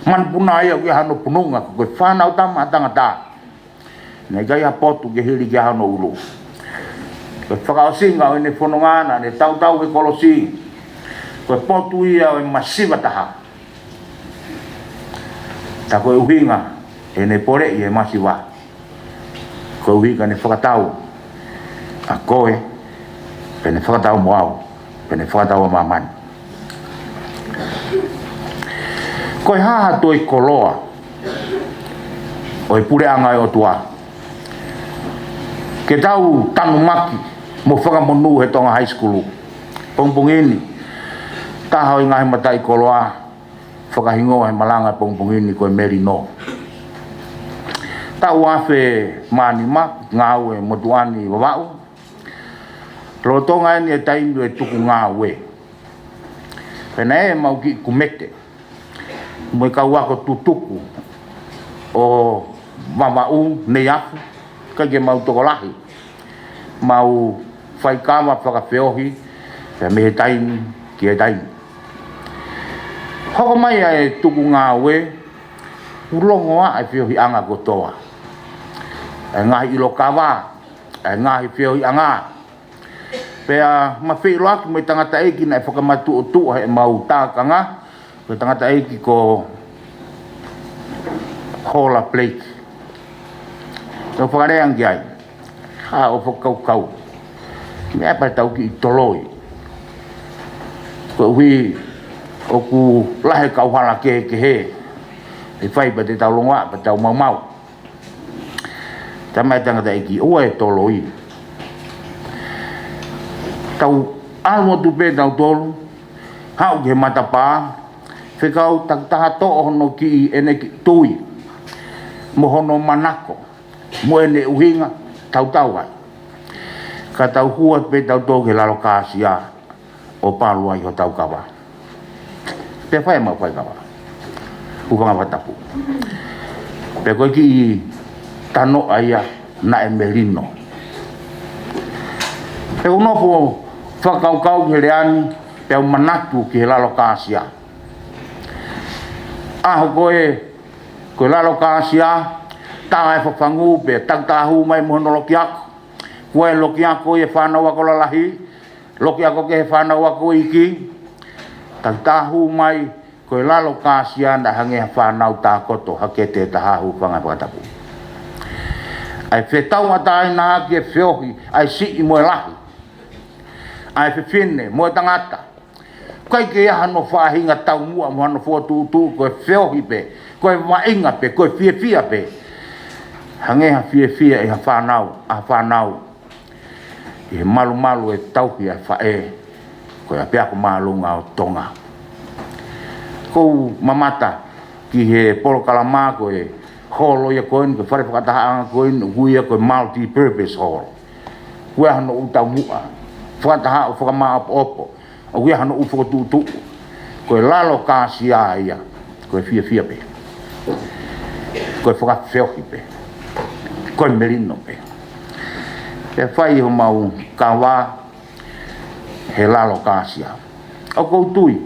Manupuna ia ʻoku ʻi ai hano pununga, ko e Fānautama ʻa Tangata. Naʻe ʻikai ha potu ke hili ki ai hano ʻulu. Ko e fakaʻosinga ʻo ʻene fononga naʻa ne tautau he kolosi, ko e potu ia ʻo e masiva taha. Tā ko e ʻuhinga ʻene poleʻi e masiva, koeʻuhi ka ne fakatau ʻa koe, pea ne fakatau mo au, pea ne fakatau ʻa māmani. Ko e hā ha toe koloa ʻo e puleʻanga ʻo e ʻOtua ke tau tanumaki mo fakamonū he Tonga High School? Pongipongi ni, taha ʻo e ngaahi mataʻikoloa fakahingoa he malanga pongipongi ni ko e Melino. Taʻu afe mā nima, ngāue motuʻa ni Vavaʻu. Lolotonga eni e taimi ʻo e tuku ngāue, pea naʻe ʻi ai ʻemau kiʻi kumete mo e kau ako tutuku ʻo Vavaʻu, Neiafu, ʻikai ke mau tokolahi. Mau faikava fakafeohi pea mei he taimi ki he taimi. Hoko mai ʻa e tuku ngāue, ʻoku longoaʻa e feohiʻanga kotoa, ʻa e ngaahi ʻilo kava, ʻa e ngaahi feohiʻanga. Pea ma feʻiloaki mo e tangataʻeiki naʻe fakamatuʻotuʻa heʻemau tākanga, ko e tangataʻeiki ko Hola Blake. Tau fakalea ange ai, ʻa ʻo fakakaukau, meʻa pē tau kiʻi toloi, koeʻuhi ʻoku lahi e kauhala kehekehe ʻe fai pea te tau longoaʻa pea tau maumau. Talamai e tangataʻeiki, ʻoua ʻe toloi. Tau ʻalu atu pē tautolu, haʻu ki he matapā, fekau takitaha toʻo hono kiʻi, ʻene kiʻi tui mo hono manako mo ʻene ʻuhinga, tautau ai. Ka tau hū atu pē tautolu ki he lalo kāsia ʻo palu ai hotau kava. Pea fai ʻemau faikava, hūfanga he fakatapu. Pea ko e kiʻi tanoʻa ia naʻe melino. Pea u nofo fakakaukau ki he lea ni, pea u manatu ki he lalo kāsia. ʻAho ko ē, ko e lalo kāsia, tā e fafangu pea takitaha hū mai mo hono loki ako. Ko e loki ako ia e fānau ako lalahi, loki ako kehe e fānau ako iiki. Takitaha hū mai, ko e lalo kāsia naʻe hangē ha fānau tākoto, ha kete ʻe taha, hūfanga he fakatapu. ʻA e fetauʻatāinaʻaki e feohi ʻa e siʻi mo e lahi, ʻa e fefine mo e tangata. ʻIkai ke ʻi ai hano faʻahinga taumuʻa mo hano fokotuʻutuʻu, ko e feohi pē, ko e vaʻinga pē, ko e fiefia pē. Hangē ha fiefia ʻi ha fānau, ʻa ha fānau ʻi he malumalu e tauhi ʻa e faʻē, ko e ʻApiako Māʻolunga ʻo Tonga. ʻOku ou mamata ki he polokalama ko e holo ia ko eni, ko e fale fakatahaʻanga ko eni, ʻoku ui ia ko e multi-purpose hall. ʻOku ʻi ai hano ʻū taumuʻa, fakataha ʻo fakamāʻopoʻopo, ʻoku ʻi ai hano ʻū fokotuʻutuʻu. Ko e lalo kāsia ia, ko e fiefia pē, ko e fakafeohi pē, ko e melino pē. Pea fai homau kava he lalo kāsia. ʻOku ou tui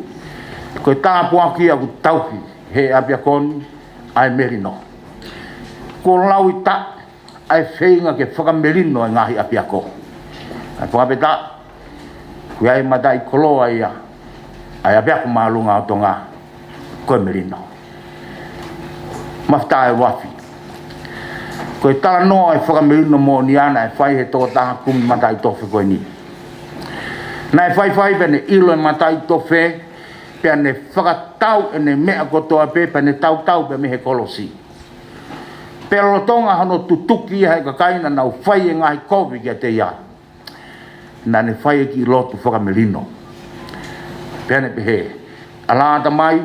ko e tāpuaki ia ʻoku tauhi he ʻapiako ni, ʻa e melino. Kuo laui taʻe ʻa e feinga ke fakamelino e ngaahi ʻapiako. ʻA e fakafetaʻi, ʻoku ʻi ai e mataʻikoloa ia ʻa e ʻApiako Māʻolunga ʻo Tonga, ko e melino. Mafutaʻi ʻUluafi. Ko e talanoa e fakamelino moʻoni ia naʻe fai he tokotaha kumi mataʻitofe ko eni. Naʻe faifai pea ne ʻilo e mataʻitofe, pea ne fakatau ʻene meʻa kotoa pē, pea ne tautau pē mei he kolosi. Pea lolotonga hono tutuki ia he kakai naʻa nau fai e ngaahi kovi kiate ia, naʻa ne fai e kiʻi lotu fakamelino. Pea ne pehē, ʻAlā, Tamai,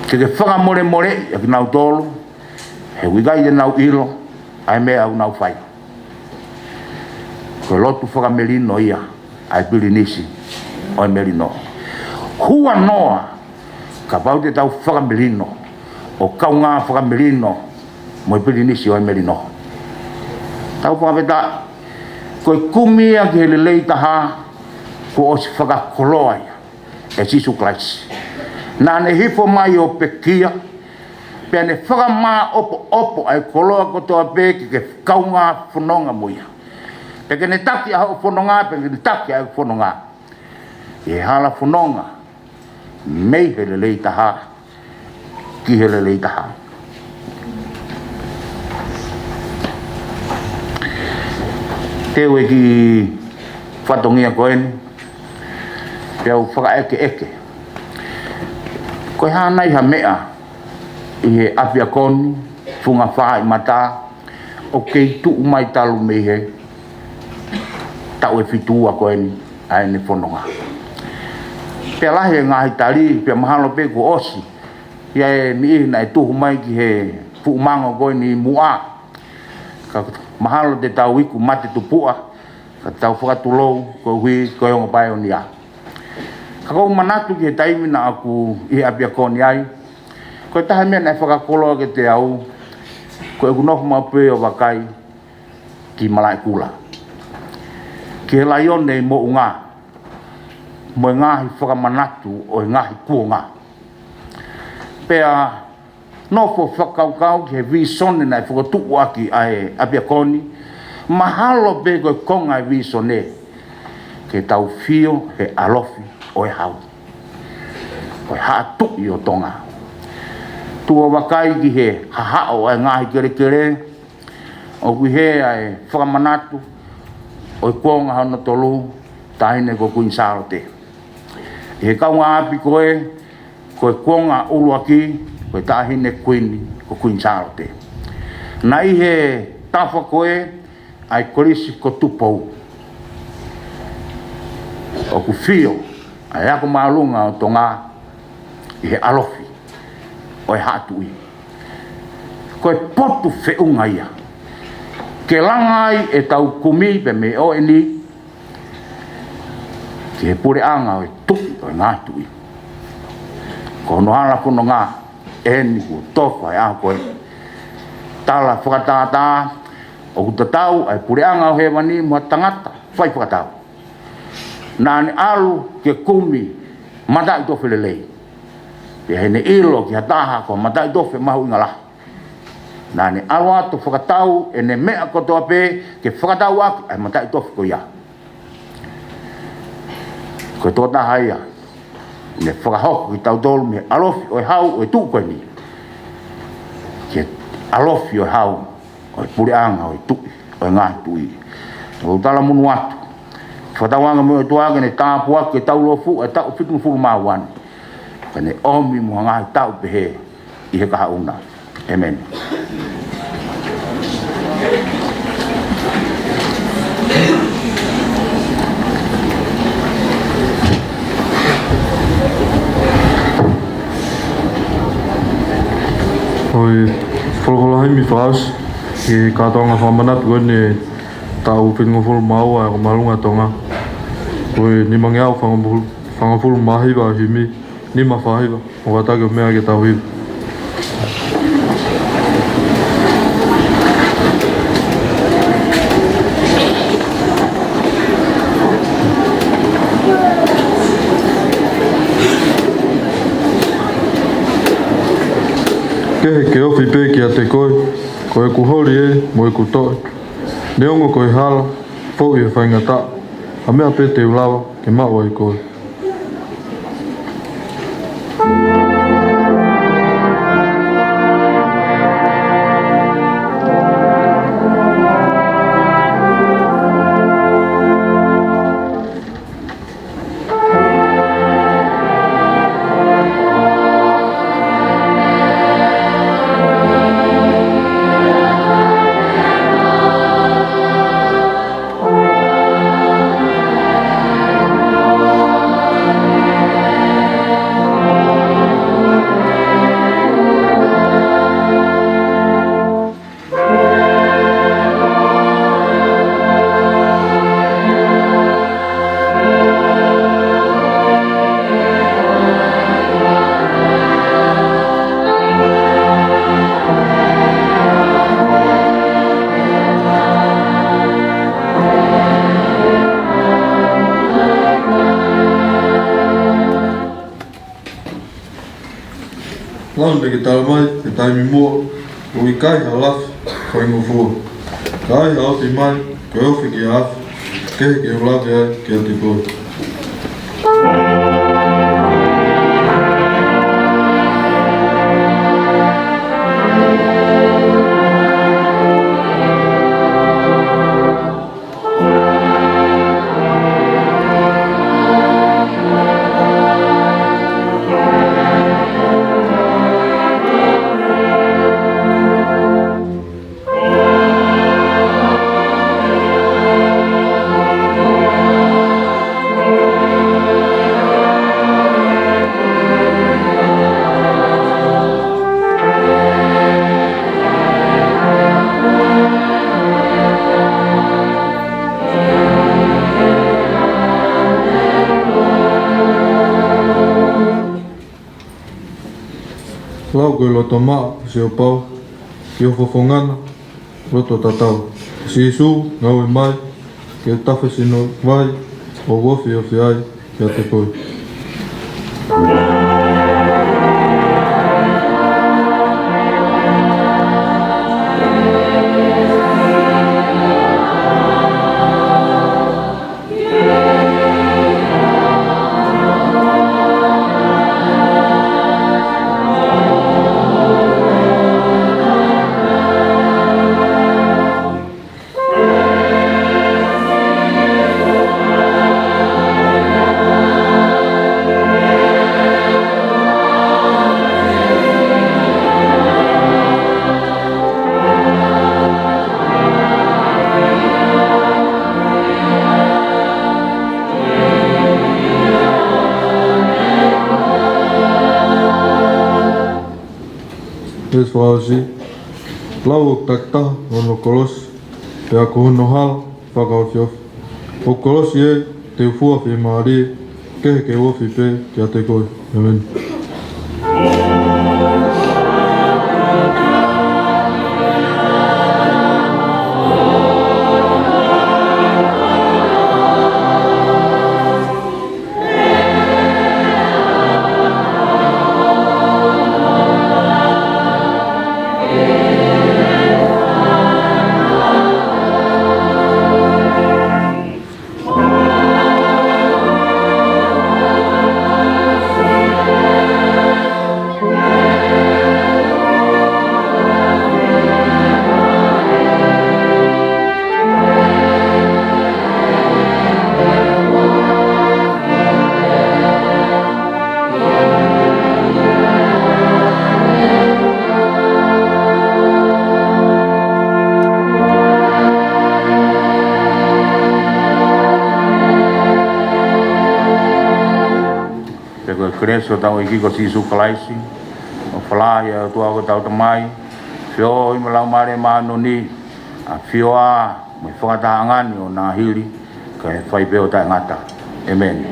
ke ke fakamolemoleʻi ʻa kinautolu, he ʻoku ʻikai te nau ʻilo ʻa e meʻa ʻoku nau fai. Ko e lotu fakamelino ia ʻa e pilinisi ʻo e melino. Huanoa, kapau te tau fakamelino, ʻo kaungā fakamelino mo e pilinisi ʻo e melino. Tau fakafetaʻi, ko e kumi ia ki he lelei taha, kuo ʻosi fakakoloa ia ʻe Sīsū Kalaisi. Naʻa ne hifo mai ʻo pekia, pea ne fakamāʻopoʻopo ʻa e koloa kotoa pē ke ke kaungā fononga mo ia. Pea ke ne taki ʻa hoʻo fononga, pea ke ne taki ʻa e fononga. ʻI he hala fononga, mei he lelei taha ki he lelei taha. Teu e kiʻi fatongia ko eni, pea u fakaʻekeʻeke. Ko e hā nai ha meʻa ʻi he ʻapiako ni, funga fāʻi mata, ʻoku kei tuʻu mai talu mei he taʻu ʻe fitu ua ko eni ʻa ʻene fononga. Pea lahi e ngaahi tali, pea mahalo pē kuo ʻosi ia e niʻihi naʻe tuhu mai ki he fuʻu mango ko eni muʻa. Ka mahalo te tau iku mate tupuʻa, ka tau fakatulou koeʻuhi ko e ongo paionia. Ka ʻoku ou manatu ki he taimi naʻa ku ʻi he ʻapiako ni ai, ko e taha meʻa naʻe fakakoloa kiate au, ko ʻeku nofo maʻu pē ʻo vakai ki Malaʻekula, ki he laione ʻi Moʻunga, mo e ngaahi fakamanatu ʻo e ngaahi kuonga. Pea nofo fakakaukau ki he vīsone naʻe fokotuʻu ʻaki ʻa e ʻapiako ni, mahalo pē ko e konga e vīsone, ke tau fio he ʻalofi ʻo e hau, ʻo e Haʻa Tuʻi ʻo Tonga. Tuʻu ʻo vakai ki he hahaʻo ʻa e ngaahi kelekele, ʻoku ʻi hē ʻa e fakamanatu ʻo e kuonga hono tolu, Taʻahine ko Kuini Sālote. ʻI he kaungāʻapi ko ē, ko e kuonga ʻuluaki, ko e Taʻahine Kuini ko Kuini Sālote. Naʻe ʻi he tafa ko ē ʻa e Kolisi ko Tupou. ʻOku fio ʻa e Ako Māʻolunga ʻo Tonga ʻi he ʻalofi ʻo e Haʻa Tuʻi. Ko e potu feʻunga ia ke langa ai ʻetau kumi pē mei ʻo eni ki he puleʻanga ʻo e Tuʻi ʻo e ngaahi tuʻi. Ko hono hala fononga eni kuo tofa e ʻaho ko ē. Tala fakatātā, ʻoku tatau ʻa e puleʻanga ʻo hēvani mo ha tangata fai fakatau. Naʻa ne ʻalu ke kumi mataʻitofe lelei. Pea heʻene ʻilo ki ha taha ko e mataʻitofe mahuʻinga lahi, naʻa ne ʻalu atu fakatau ʻene meʻa kotoa pē ke fakatau ʻaki ʻa e mataʻitofe ko ia. Ko e tokotaha ia ne fakahoko kitautolu mei he ʻalofi ʻo e hau ʻo e tuʻi ko eni ki he ʻalofi ʻo e hau ʻo e puleʻanga ʻo e Tuʻi ʻo e ngaahi tuʻi. ʻOku ou talamonū atu, fakatauange mo e ʻOtua ke ne tāpuaki e taulōfuʻu e taʻu fitungofulu mā ua ni, ka ne ʻomi mo ha ngaahi taʻu pehē ʻi he kahaʻu na. ʻĒmeni. Ko e folofola himi fakaʻosi ki he kātoanga fakamanatu ko eni taʻu fitungofulu mā ua ʻa e Ako Māʻolunga ʻo Tonga. Ko e nimangeau fangofulu, fangofulu mā hiva ʻa e himi, nima fā hiva, ʻo kātaki ʻo meʻa ke tau hiva. Kehe ke ofi pē kiate koe, ko ʻeku holi ē mo ʻeku toʻe. Neongo ko e hala, foʻi e faingataʻa, ha meʻa pē te u lava ke maʻu ai koe. Naʻa ke tala mai he taimi muʻa, ʻoku ʻikai ha lafi faingofua, ka ʻi ai ha ofi mai, ko e ofi ki he afi kehe ke u lave ai kiate koe. Lau ko e loto maʻa ʻo Siopau, ki ho fofonga na loto tatau. Sīsū, ngaue mai ke u tafe sino vai ʻo u ofiofi ai kiate koe. Veesi fakaʻosi. Lau ʻoku takitaha hono kolosi, pea ko hono hala fakaofiofi. Ho kolosi ē, te u fua fiemālie, kehe ke u ofi pē kiate koe. ʻĒmeni. Pea ko e kelesi ʻa hotau ʻEiki ko Sīsū Kalaisi, ʻofa lahi ʻa e ʻOtua ko hotau Tamai, feohi mo e Laumālie Māʻoniʻoni, ʻafioʻi mo e fakatahaʻanga ni ʻo na hili, kae fai pē ʻo taʻengata. ʻĒmeni.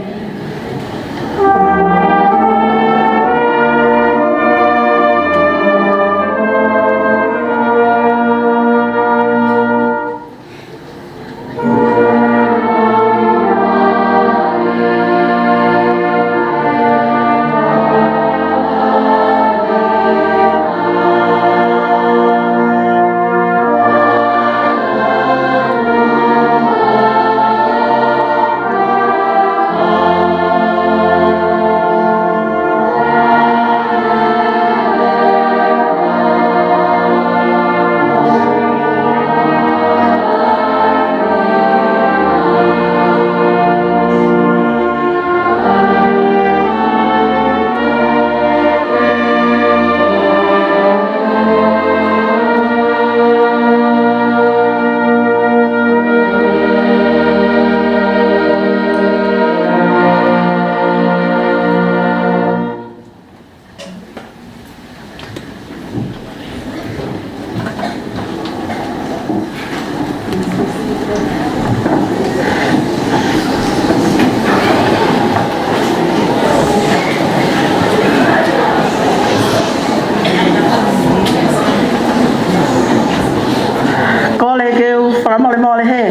Kole ke u fakamolemole hē.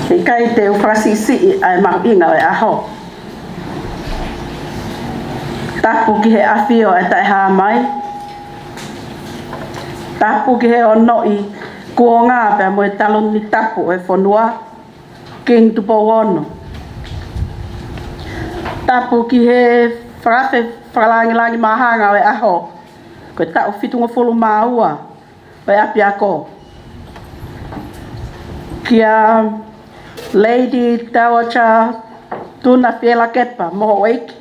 ʻIkai te u fakasiʻisiʻi ʻa e mahuʻinga ʻo e ʻaho. Tapu ki he ʻAfio ʻa e Taʻehāmai. Tapu ki he ongoʻi kuonga pea mo e taloni tapu ʻo e fonua, King Tupou Ono. Tapu ki he fakaafe fakalāngilangi māhanga ʻo e ʻaho, ko e taʻu fitungofulu mā ua ʻo e ʻapiako. Kia Lady Dowager Tuna Fielakepa Moʻoiki,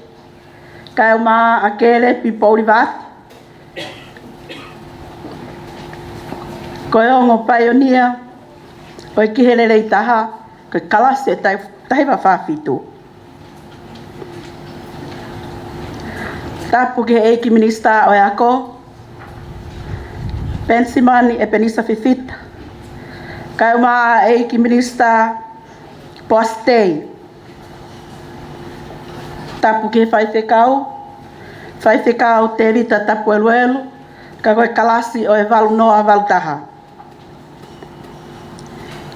kae ʻumaʻā ʻa Kelepi Poulivaati, ko e ongo paionia ʻo e Ki he Lelei Taha, ko e kalasi ʻe tahi, taha hiva fā fitu. Tapu ki he ʻEiki Minisitā ʻo e Ako, Penisimani ʻEpenisa Fifita, kae ʻumaʻā ʻEiki Minisitā Poasi Tei. Tapu ki he faifekau, Faifekau Tēvita Tapueluelu, ka ko e kalasi ʻo e valu noa valu taha.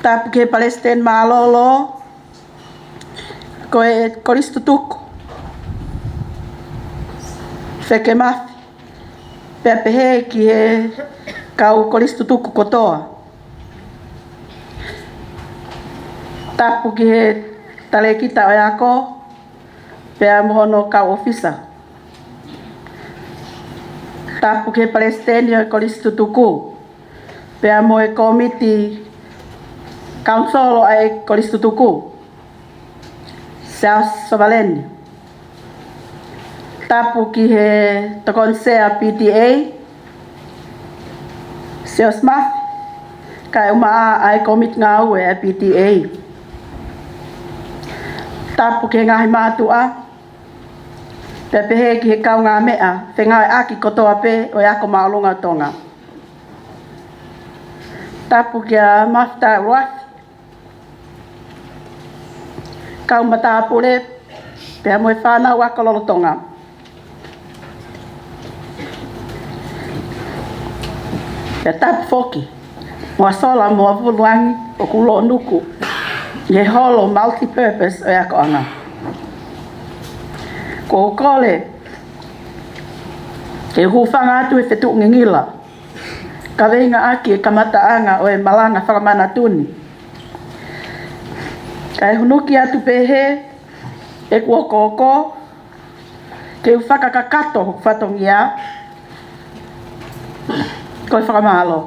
Tapu ki he Palesiteni Mālōlō, ko e Kolisi Tutuku, Feke Mafi, pea pehē ki he kau Kolisi Tutuku kotoa. Tapu ki he Talēkita ʻo e Ako, pea mo hono kau ʻōfisa. Tapu ki he Palesiteni ʻo e Kolisi Tutuku, pea mo e Kōmiti Kaunisolo ʻa e Kolisi Tutuku, Siaosi Sovaleni. Tapu ki he Tokoni Sea P T A, Siaosi Mafi, kae ʻumaʻā ʻa e Kōmiti Ngāue ʻa e P T A. Tapu ki he ngaahi mātuʻa, pea pehē ki he kaungāmeʻa fengāueʻaki kotoa pē ʻo e Ako Māʻolunga ʻo Tonga. Tapu kia Mafita Ruafi, kau matāpule, pea mo e fānau ako lolotonga. Pea tapu foki mo ʻAsola Moavuluangi ʻoku lōnuku ʻi he holo multi-purpose ʻo e akoʻanga. ʻOku ou kole ke u hūfanga atu he fetuʻu ngingila, kaveinga ʻaki e kamataʻanga ʻo e malanga fakamanatu ni. Kae hunuki atu pē he ʻeku okooko, ke u fakakakato hoku fatongia, ko e fakamālō.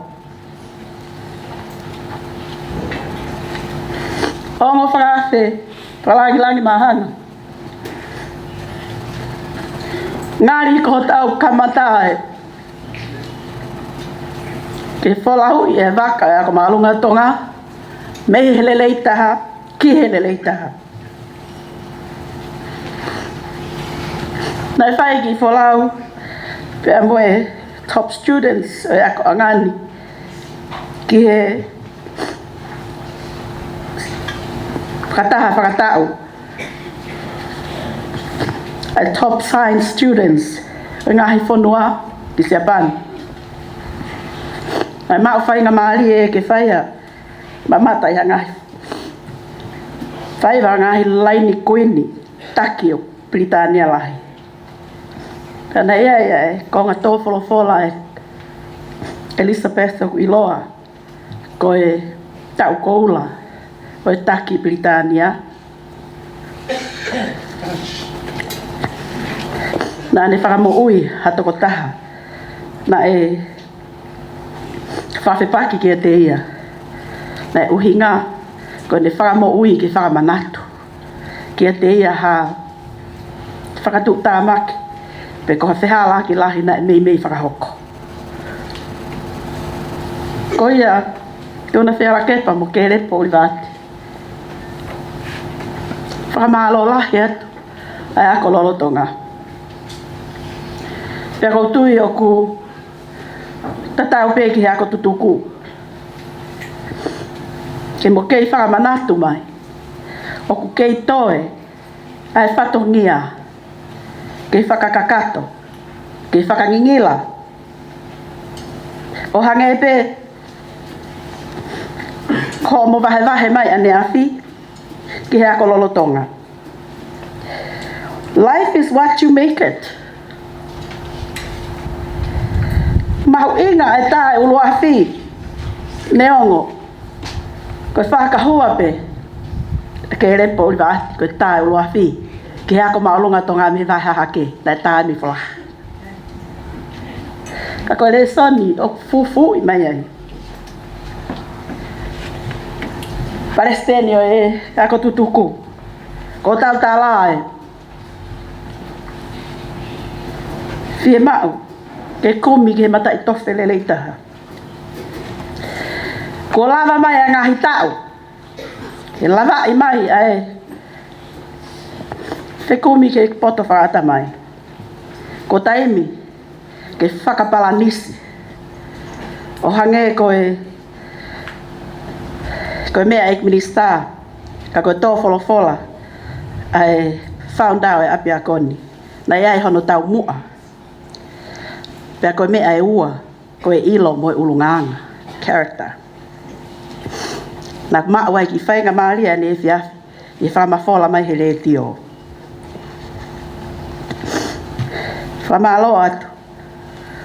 Ongo fakaafe fakalāngilangi māhanga. Ngali ko hotau kamata ē ke folauʻi e vaka ʻo e Ako Māʻolunga ʻo Tonga, mei he lelei taha ki he lelei taha. Naʻe fai e kiʻi folau pea mo e top students ʻo e akoʻanga ni ki he fakataha fakataʻu ʻa e top science students ʻo e ngaahi fonua ki Siapani. Naʻe maʻu faingamālie ke fai ha mamata ʻi ha ngaahi faiva, ngaahi laini kuini taki ʻo Pilitānia Lahi. Pea naʻe ʻi ai ʻa e konga tō folofola ʻa Elizabeth ʻoku ʻiloa ko e Taʻu Koula ʻo e Taki Pilitānia. Naʻa ne fakamoʻui ha tokotaha naʻe fakafepaki kiate ia. Naʻe ʻuhinga ko ʻene fakamoʻui ke fakamanatu kiate ia ha fakatuʻutāmaki pe ko ha fehālaaki lahi naʻe meimei fakahoko. Ko ia, Tuna Fielakepa mo Kelepi Poulivaati, fakamālō lahi atu ʻa e ako lolotonga. Pea ʻoku ou tui ʻoku tatau pē ki he ako tutuku, ke mo kei fakamanatu mai ʻoku kei toe ʻa e fatongia ke fakakakato, ke fakangingila, ʻo hangē pē ko hoʻomo vahevahe mai ʻaneafi ki he ako lolotonga. Life is what you make it. mahuʻinga e tā ʻuluafi, neongo ko e fakahua pē ʻe Kelepi ʻUlivaʻati ko e tā ʻuluafi ki he ako māʻolunga Tonga mei he vahe hahake, naʻe tā mei Folaha. Ka ko e lēsoni ʻoku fufuuʻi mai ai, Palesiteni ʻo e Ako Tutuku, ko hotau tala ē, fiemaʻu ke kumi ki he mataʻitofe lelei taha. Kuo lava mai ʻa e ngaahi taʻu, ke lavaʻi mai ʻa e fekumi ki he poto fakaʻatamai. Ko e taimi ke fakapalanisi, ʻo hangē ko e, ko e meʻa ʻEiki Minisitā, ka ko e tō folofola ʻa e founder ʻo e ʻapiako ni, naʻe ʻi ai hono taumuʻa. Pea ko e meʻa ʻe ua, ko e ʻilo mo e ʻulungaanga, character. Naʻa ku maʻu ai e kiʻi faingamālie ʻaneefiafi ʻi he fakamafola mai he letiō. Fakamālō atu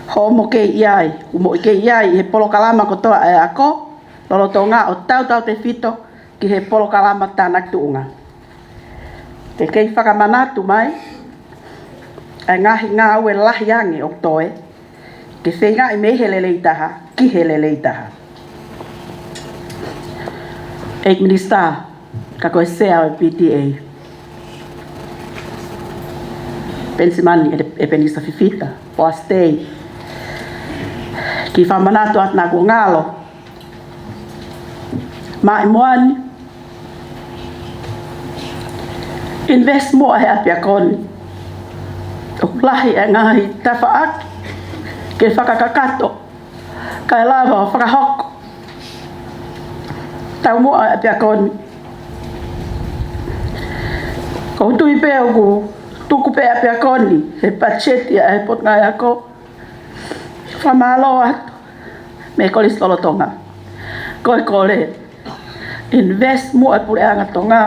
hoʻomo kei ʻi ai, hoʻomo kei ʻi ai ʻi he polokalama kotoa ʻa e ako lolotonga ʻo tautautefito ki he polokalama tānaki tuʻunga. Ke kei fakamanatu mai ʻa e ngaahi ngāue lahi ange ʻoku toe, ke feingaʻi mei he lelei taha ki he lelei taha. ʻEiki Minisitā, ka ko e Sea ʻo e P T A, Penisimani ʻEpenisa Fifita, ʻo a stay. Kiʻi fakamanatu atu naʻa ku ngalo mai moani, invest muʻa he ʻapiako ni. ʻOku lahi e ngaahi tafaʻaki ke fakakakato kae lava ʻo fakahoko taumuʻa e ʻapiako ni. ʻOku ou tui pē ʻoku tuku pē ʻapiako ni he patiseti ʻa e Potungāue Ako. Fakamālō atu mei he Kolisi Lolotonga. Ko e kole, invest muʻa e Puleʻanga Tonga.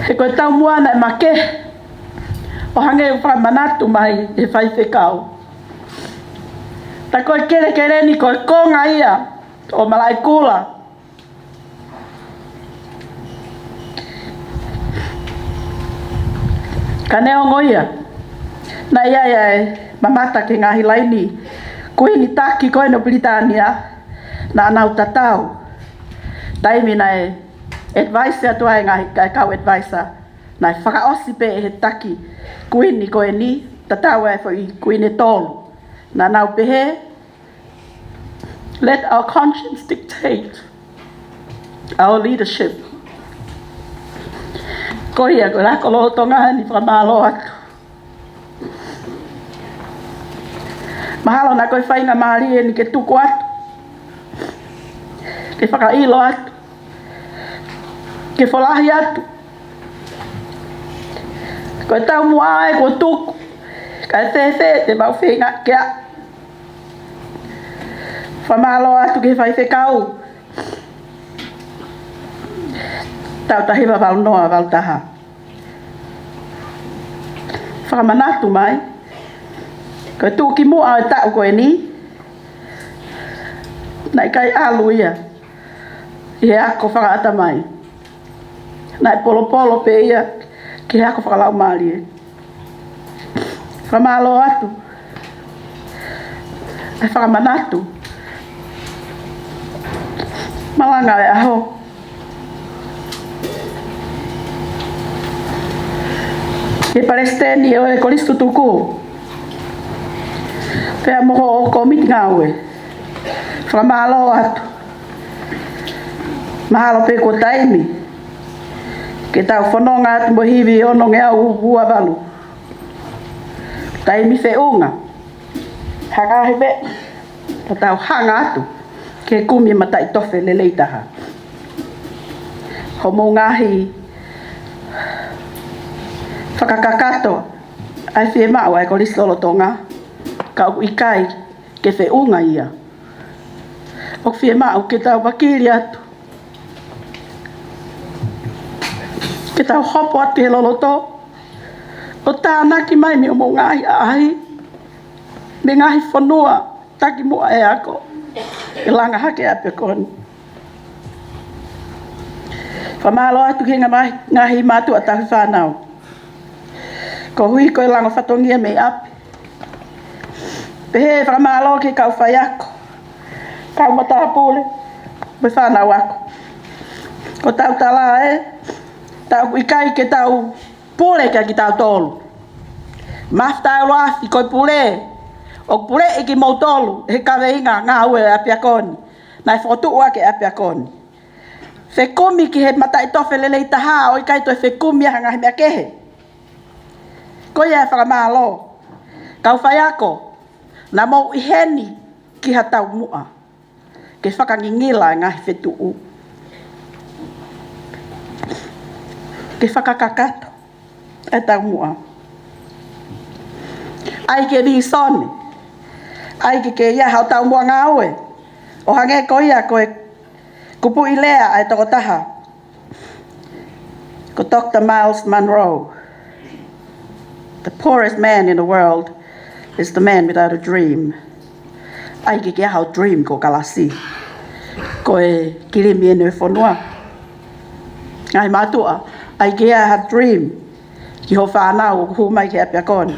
He ko e taumuʻa naʻe makehe, ʻo hangē ʻoku fakamanatu mai he faifekau. Tā ko e kelekele ni ko e konga ia ʻo Malaʻekula. Ka neongo ia, naʻe ʻi ai ʻa e mamata ki he ngaahi laini kuini taki ko eni ʻo Pilitānia, naʻa nau tatau. Taimi naʻe advice atu ai e ngaahi, ʻa e kau advisor, naʻe fakaʻosi pē ʻe he taki kuini ko eni, tatau e foʻi kuini ʻe tolu. Naʻa nau pehē, "Let our conscience dictate our leadership." Ko ia, ko e ako lolotonga ni, fakamālō atu. Mahalo naʻa ko e faingamālie eni ke tuku atu, ke fakaʻilo atu, ke folahi atu. Ko e taumuʻa ē kuo tuku, kae fēfē te mau feinga ke a Fakamālō atu ki he faifekau. Taʻu taha hiva valu noa, valu taha. Fakamanatu mai, ko e tuʻukimuʻa ʻo e taʻu ko eni, naʻe ʻikai ʻalu ia ʻi he ako fakaʻatamai. Naʻe polopolo pē ia ki he ako fakalaumālie. Fakamālō atu. ʻE fakamanatu. Malanga ʻo e ʻaho. Ki he palesiteni ʻo e Kolisi Tutuku. Pea mo hoʻo kōmiti ngāue. Fakamālō atu. Mahalo pē kuo taimi ke tau fononga atu mo e hivi onongeau ua valu. Taimi feʻunga. Hanga hifo pē ke tau hanga atu ke kumi mataʻitofe lelei taha. Hoʻomou ngaahi fakakakato ʻa e fiemaʻu ʻa e Kolisi Lolotonga, ka ʻoku ʻikai ke feʻunga ia. ʻOku fiemaʻu ke tau vakili atu, ke tau hopo atu he loloto, ʻo tānaki mai mei hoʻomou ngaahi ʻaʻahi, mei he ngaahi fonua takimuʻa ʻe ako, ʻe langa hake ʻapiako ni. Fakamālō atu ki he ngaahi, ngaahi mātuʻa tauhi fānau. Koeʻuhi ko e lango fatongia mei ʻapi. Pehē fakamālō ki he kau faiako, kau matāpule, mo e fānau ako. Ko ʻetau tala ē, ʻoku ʻikai ke tau pule kia kitautolu. Mafta ʻuluafi ko e pule, ʻoku puleʻi kimoutolu ʻe he kaveinga ngāue ʻapiako ni, naʻe fokotuʻu ʻaki e ʻapiako ni. Fekumi ki he mataʻitofe lelei taha, ʻo ʻikai toe fekumi ʻa e hā ngaahi meʻa kehe. Ko ia e fakamālō. Kau faiako, naʻa mou ʻi heni ki ha taumuʻa ke fakangingila e ngaahi fetuʻu, ke fakakakato e taumuʻa. ʻAi ke vīsone, ʻai ke ke ʻi ai haʻo taumuʻa ngāue. ʻO hangē ko ia ko e kupuʻi lea ʻa e tokotaha ko Doctor Myles Munroe, "The poorest man in the world is the man without a dream." ʻAi ke ke ʻi ai haʻo dream, ko Kalasi, ko e kilimi ʻeni ʻo e fonua. Ngaahi mātuʻa, ʻai ke ʻi ai ha dream ki hoʻo fānau ʻoku hū mai ki he ʻapiako ni.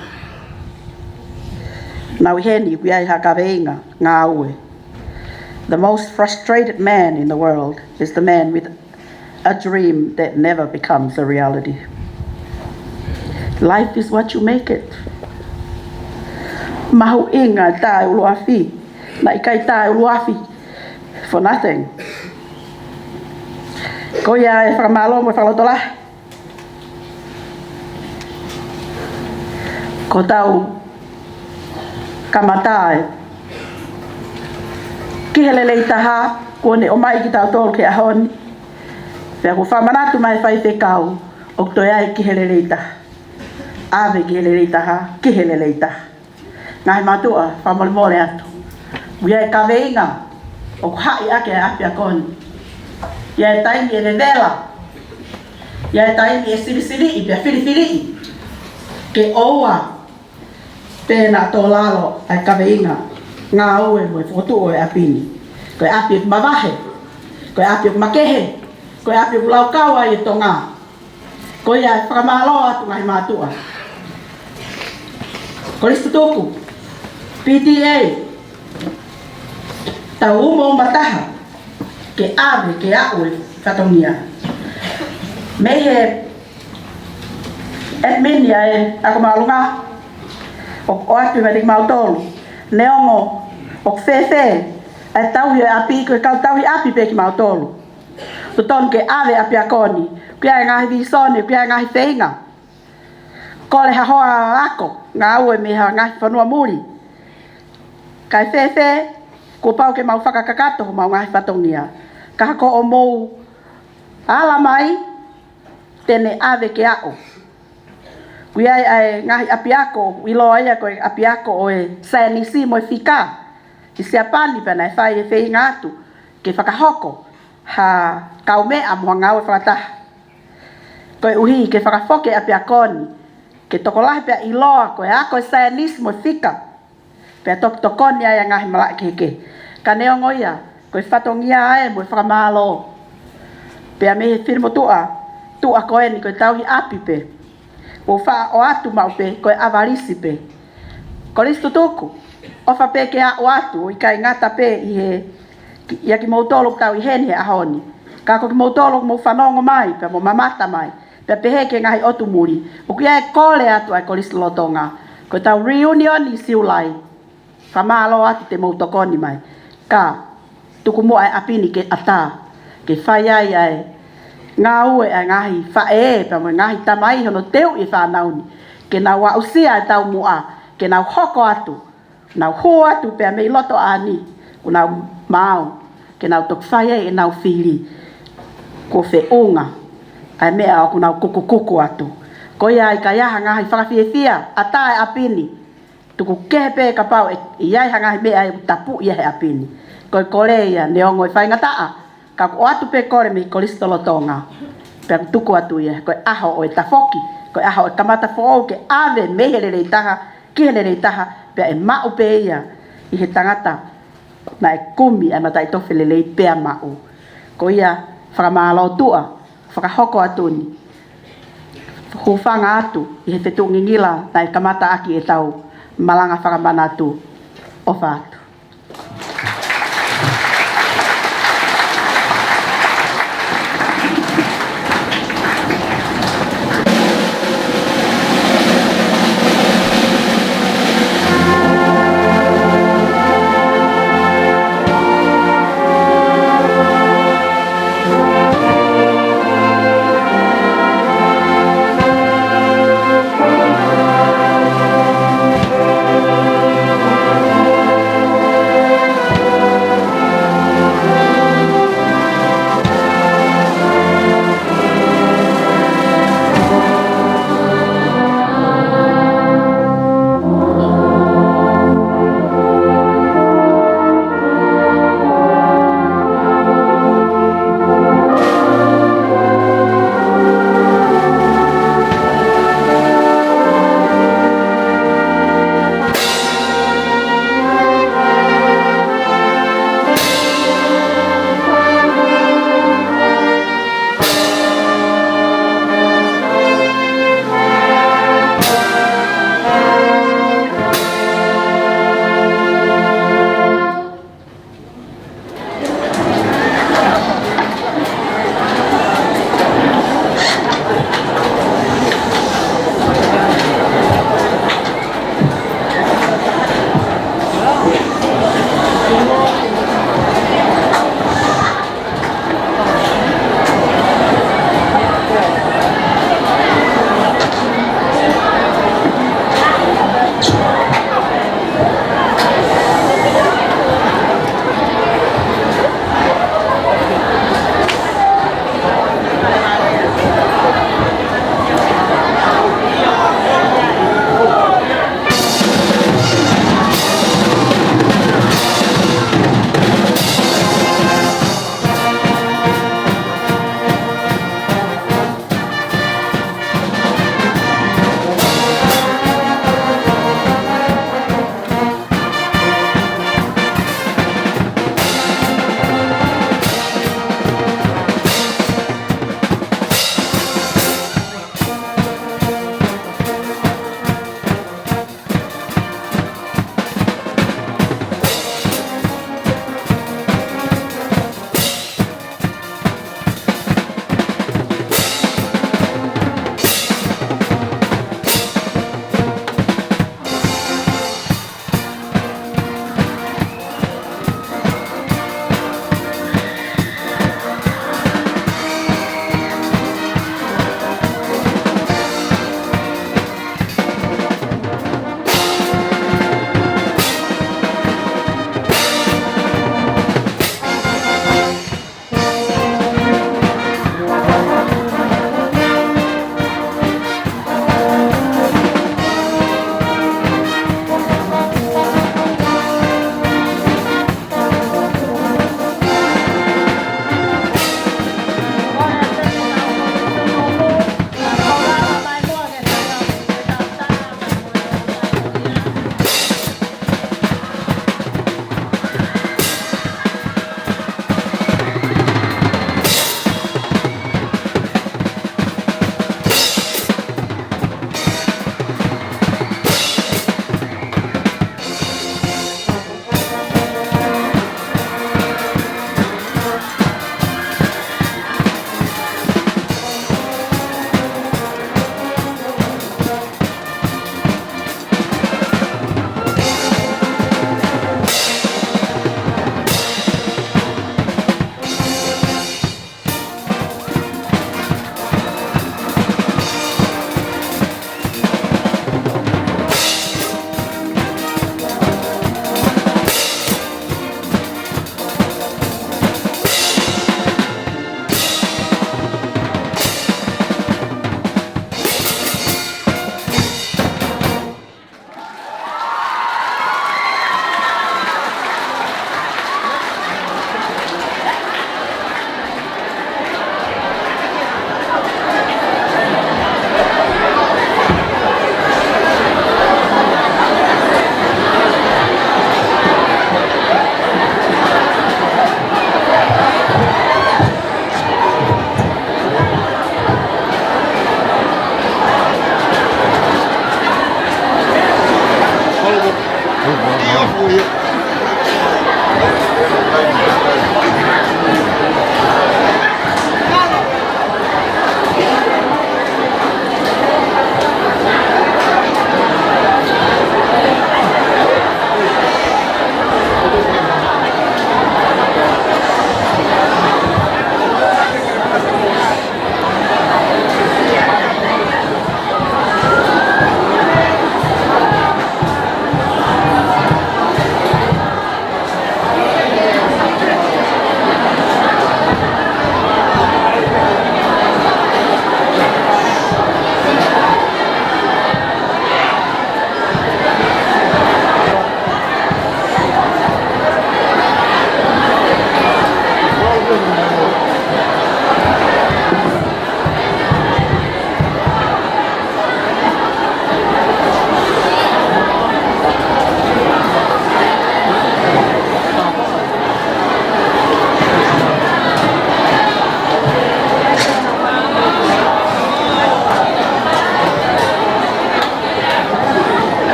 Naʻa mou ʻi heni ʻoku ʻi ai ha kaveinga ngāue. The most frustrated man in the world is the man with a dream that never becomes a reality. Life is what you make it. Mahuʻinga tā ʻuluafi, naʻe ʻikai tā ʻuluafi for nothing. Ko ia e fakamālō mo e fakalotolahi. Ko ʻetau kamata ē, ki he lelei taha, kuo ne ʻomai kitautolu ki he ʻaho ni. Pea ʻoku fakamanatu mai ʻe he faifekau, ʻoku toe ʻi ai ki he lelei taha. ʻAve ki he lelei taha, ki he lelei taha. Ngaahi mātuʻa, fakamolemole atu. ʻOku ʻi ai e kaveinga ʻoku haʻi ʻaki e ʻapiako ni. ʻI ai e taimi ʻe vevela. ʻI ai e taimi ʻe silisiliʻi pea filifiliʻi. Ke ʻoua pē naʻa tō lalo ʻa e kaveinga ngāue mo e fokotuʻu ʻo e ʻapi ni. Ko e ʻapi ʻoku mavahe. Ko e ʻapi ʻoku makehe. Ko e ʻapi ʻoku laukau ai e Tonga. Ko ia e fakamālō atu ngaahi mātuʻa. Kolisi Tutuku, P T A, tau umauma taha ke ʻave ke aʻu e fatongia. Mei he admin ia e ako māʻolunga, ʻo, ʻoatu mai kiate kimautolu. Neongo ʻoku fēfē ʻa e tauhi ʻo e ʻapi, ko e kau tauhi ʻapi pē kimautolu. Totonu ke ʻave ʻapiako ni. ʻOku ʻi ai e ngaahi vīsone, ʻoku ʻi ai e ngaahi feinga. Kole ha hoa ako ngāue mei ha ngaahi fonua muli. Kae fēfē, kuo pau ke mau fakakakato homau ngaahi fatongia. Ka ko hoʻomou ala mai, te ne ʻave ke aʻu. ʻOku ʻi ai ʻa e ngaahi ʻapiako, ʻiloa ia ko e ʻapiako ʻo e saienisi mo e fika ʻi Siapani, pea naʻe fai e feinga atu ke fakahoko ha kaumeʻa mo ha ngāue fakataha. Koeʻuhi ke fakafoki e ʻapiako ni, ke tokolahi pea ʻiloa ko e ako e saienisi mo e fika. Pea toki tokoni ai ʻa e ngaahi malaʻe kehekehe. Ka neongo ia, ko e fatongia ē mo e fakamālō. Pea mei he fili motuʻa, tuʻa ko eni ko e tauhi ʻapi pē. ʻOku faʻa ʻoatu maʻu pē, ko e ʻavalisi pē. Kolisi Tutuku, ʻofa pē ke aʻu atu, ʻo ʻikai ngata pē ʻi he, ki, ʻia kimoutolu ʻoku tau ʻi heni he ʻaho ni. Ka ko kimoutolu ʻoku mou fanongo mai, pea mou mamata mai. Pea pehē ki he ngaahi ʻotu muli. ʻOku ʻi ai e kole atu ʻa e Kolisi Lolotonga. Ko ʻetau reunion ʻi Siulai. Fakamālō atu te mou tokoni mai. Ka tuku muʻa e ʻapi ni ke ʻatā. Ke fai ai ʻa e ngāue ʻa e ngaahi faʻē, pea mo e ngaahi tamai hono teuʻi e fānau ni. Ke nau aʻusia e taumuʻa. Ke nau hoko atu. Nau hū atu pea mei loto ʻaho ni, kuo nau maau, ke nau toki fai ai ʻenau fili. Kuo feʻunga ʻa e meʻa ʻoku nau kukukuku atu. Ko ia ʻikai ha ngaahi fakafiefia, ʻatā e ʻapi ni. Tuku kehe pē kapau ʻe, ʻe ʻi ai ha ngaahi meʻa ʻe tapu ia he ʻapi ni. Ko e kole ia, neongo e faingataʻa, ka ʻoku ʻoatu pē kole mei Kolisi Lolotonga. Pea ʻoku tuku atu ia, ko e ʻaho ʻo e tafoki, ko e ʻaho ʻo e kamata foʻou ke ʻave mei he lelei taha ki he lelei taha, pea ʻe maʻu pē ia ʻi he tangata naʻe kumi ʻa e mataʻitofe lelei pea maʻu. Ko ia, fakamālō Tuʻa, fakahoko atu ni. Hūfanga atu ʻi he fetuʻu ngingila naʻe kamata ʻaki ʻetau malanga fakamanatu. ʻOfa atu.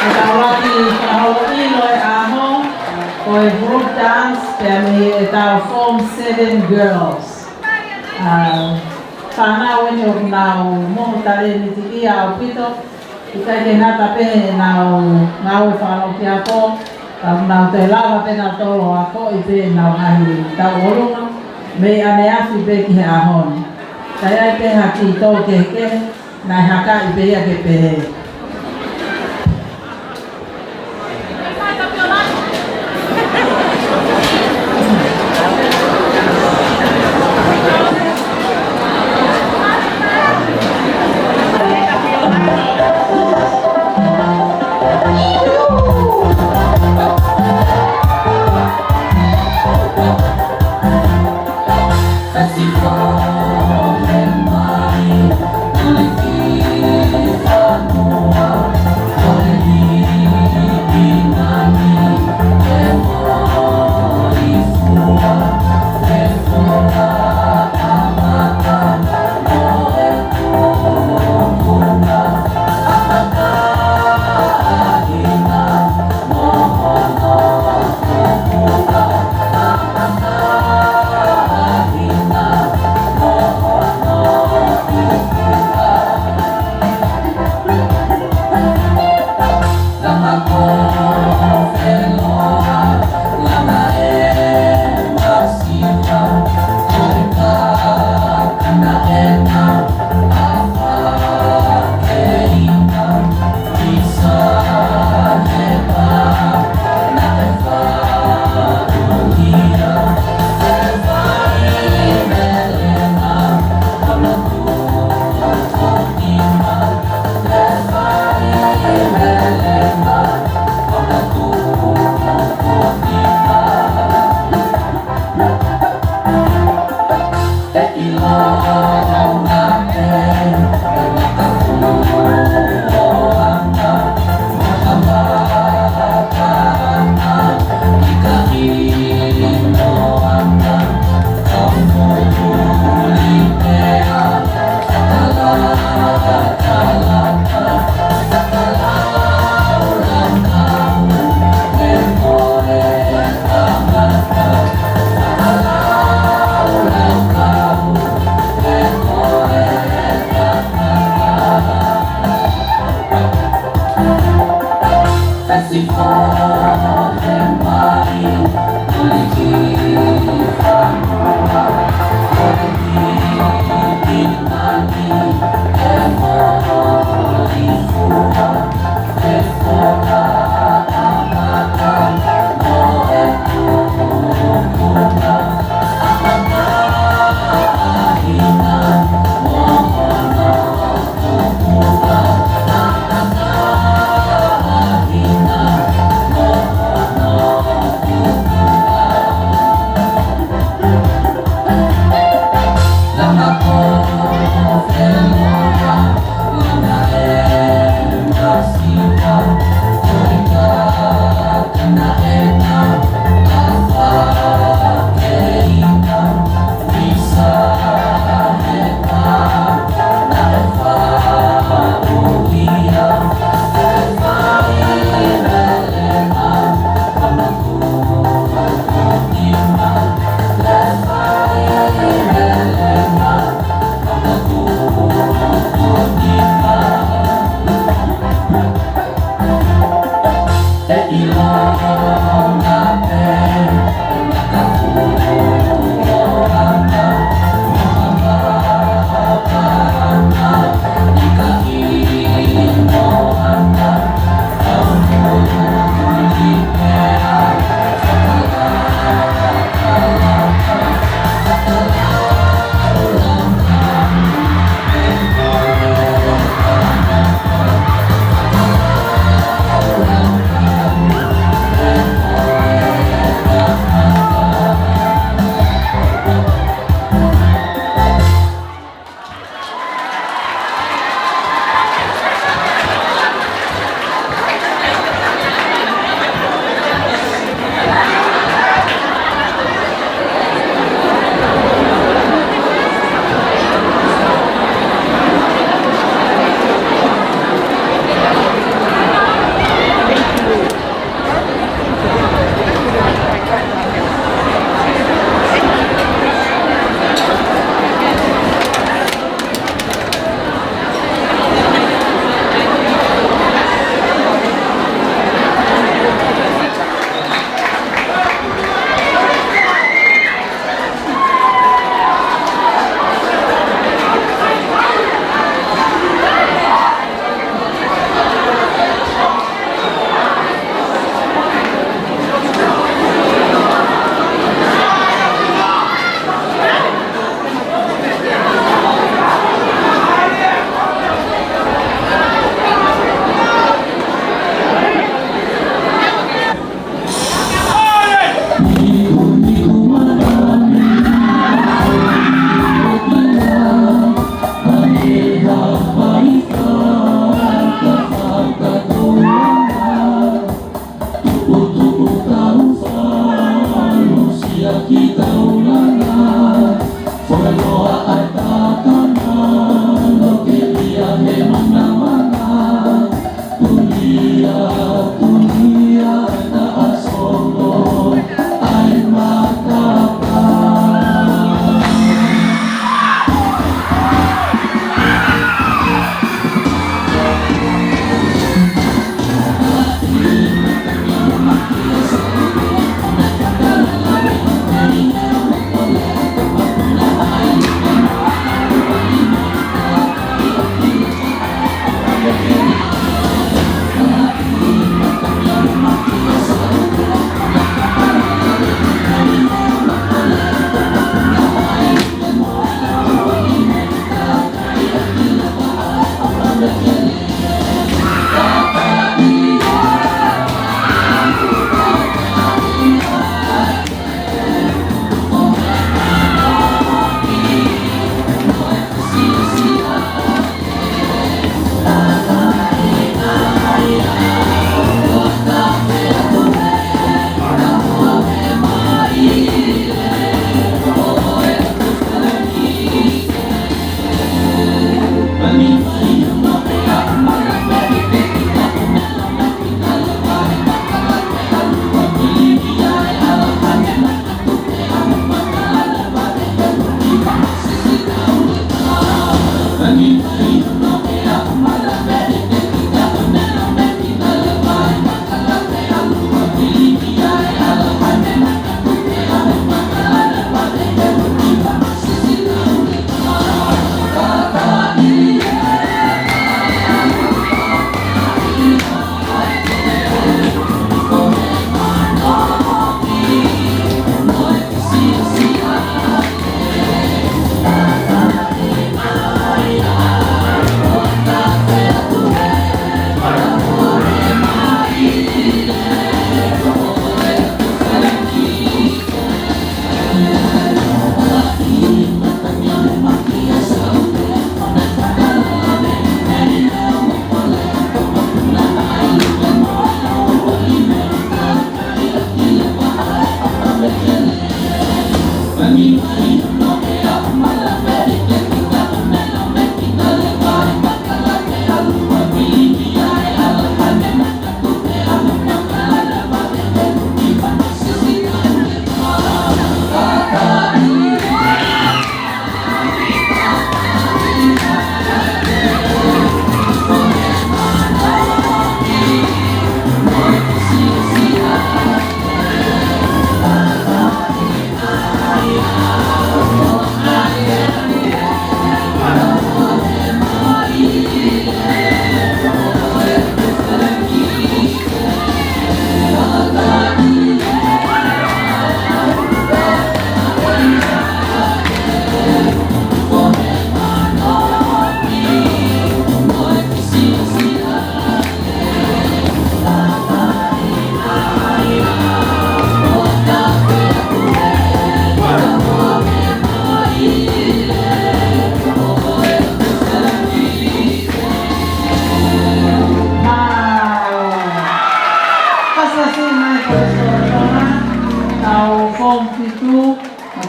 Ko e taulaki fakaholo ʻilo e ʻaho, ko e group dance, pea mei he ʻetau Form Seven Girls. ʻA, fānau eni ʻoku nau mohu talēniti ʻaupito, ʻikai ke ngata pē heʻenau ngāue fakalokiako, ka ʻoku nau toe lava pē nautolu ʻo akoʻi pē ʻenau ngaahi tauʻolunga, mei ʻaneafi pē ki he ʻaho ni. Ka ʻi ai pē ha kiʻi tō kehekehe, naʻe hakaʻi pē ia ke pehē.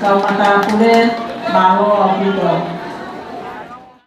Kau matāpule, mālō ʻaupito.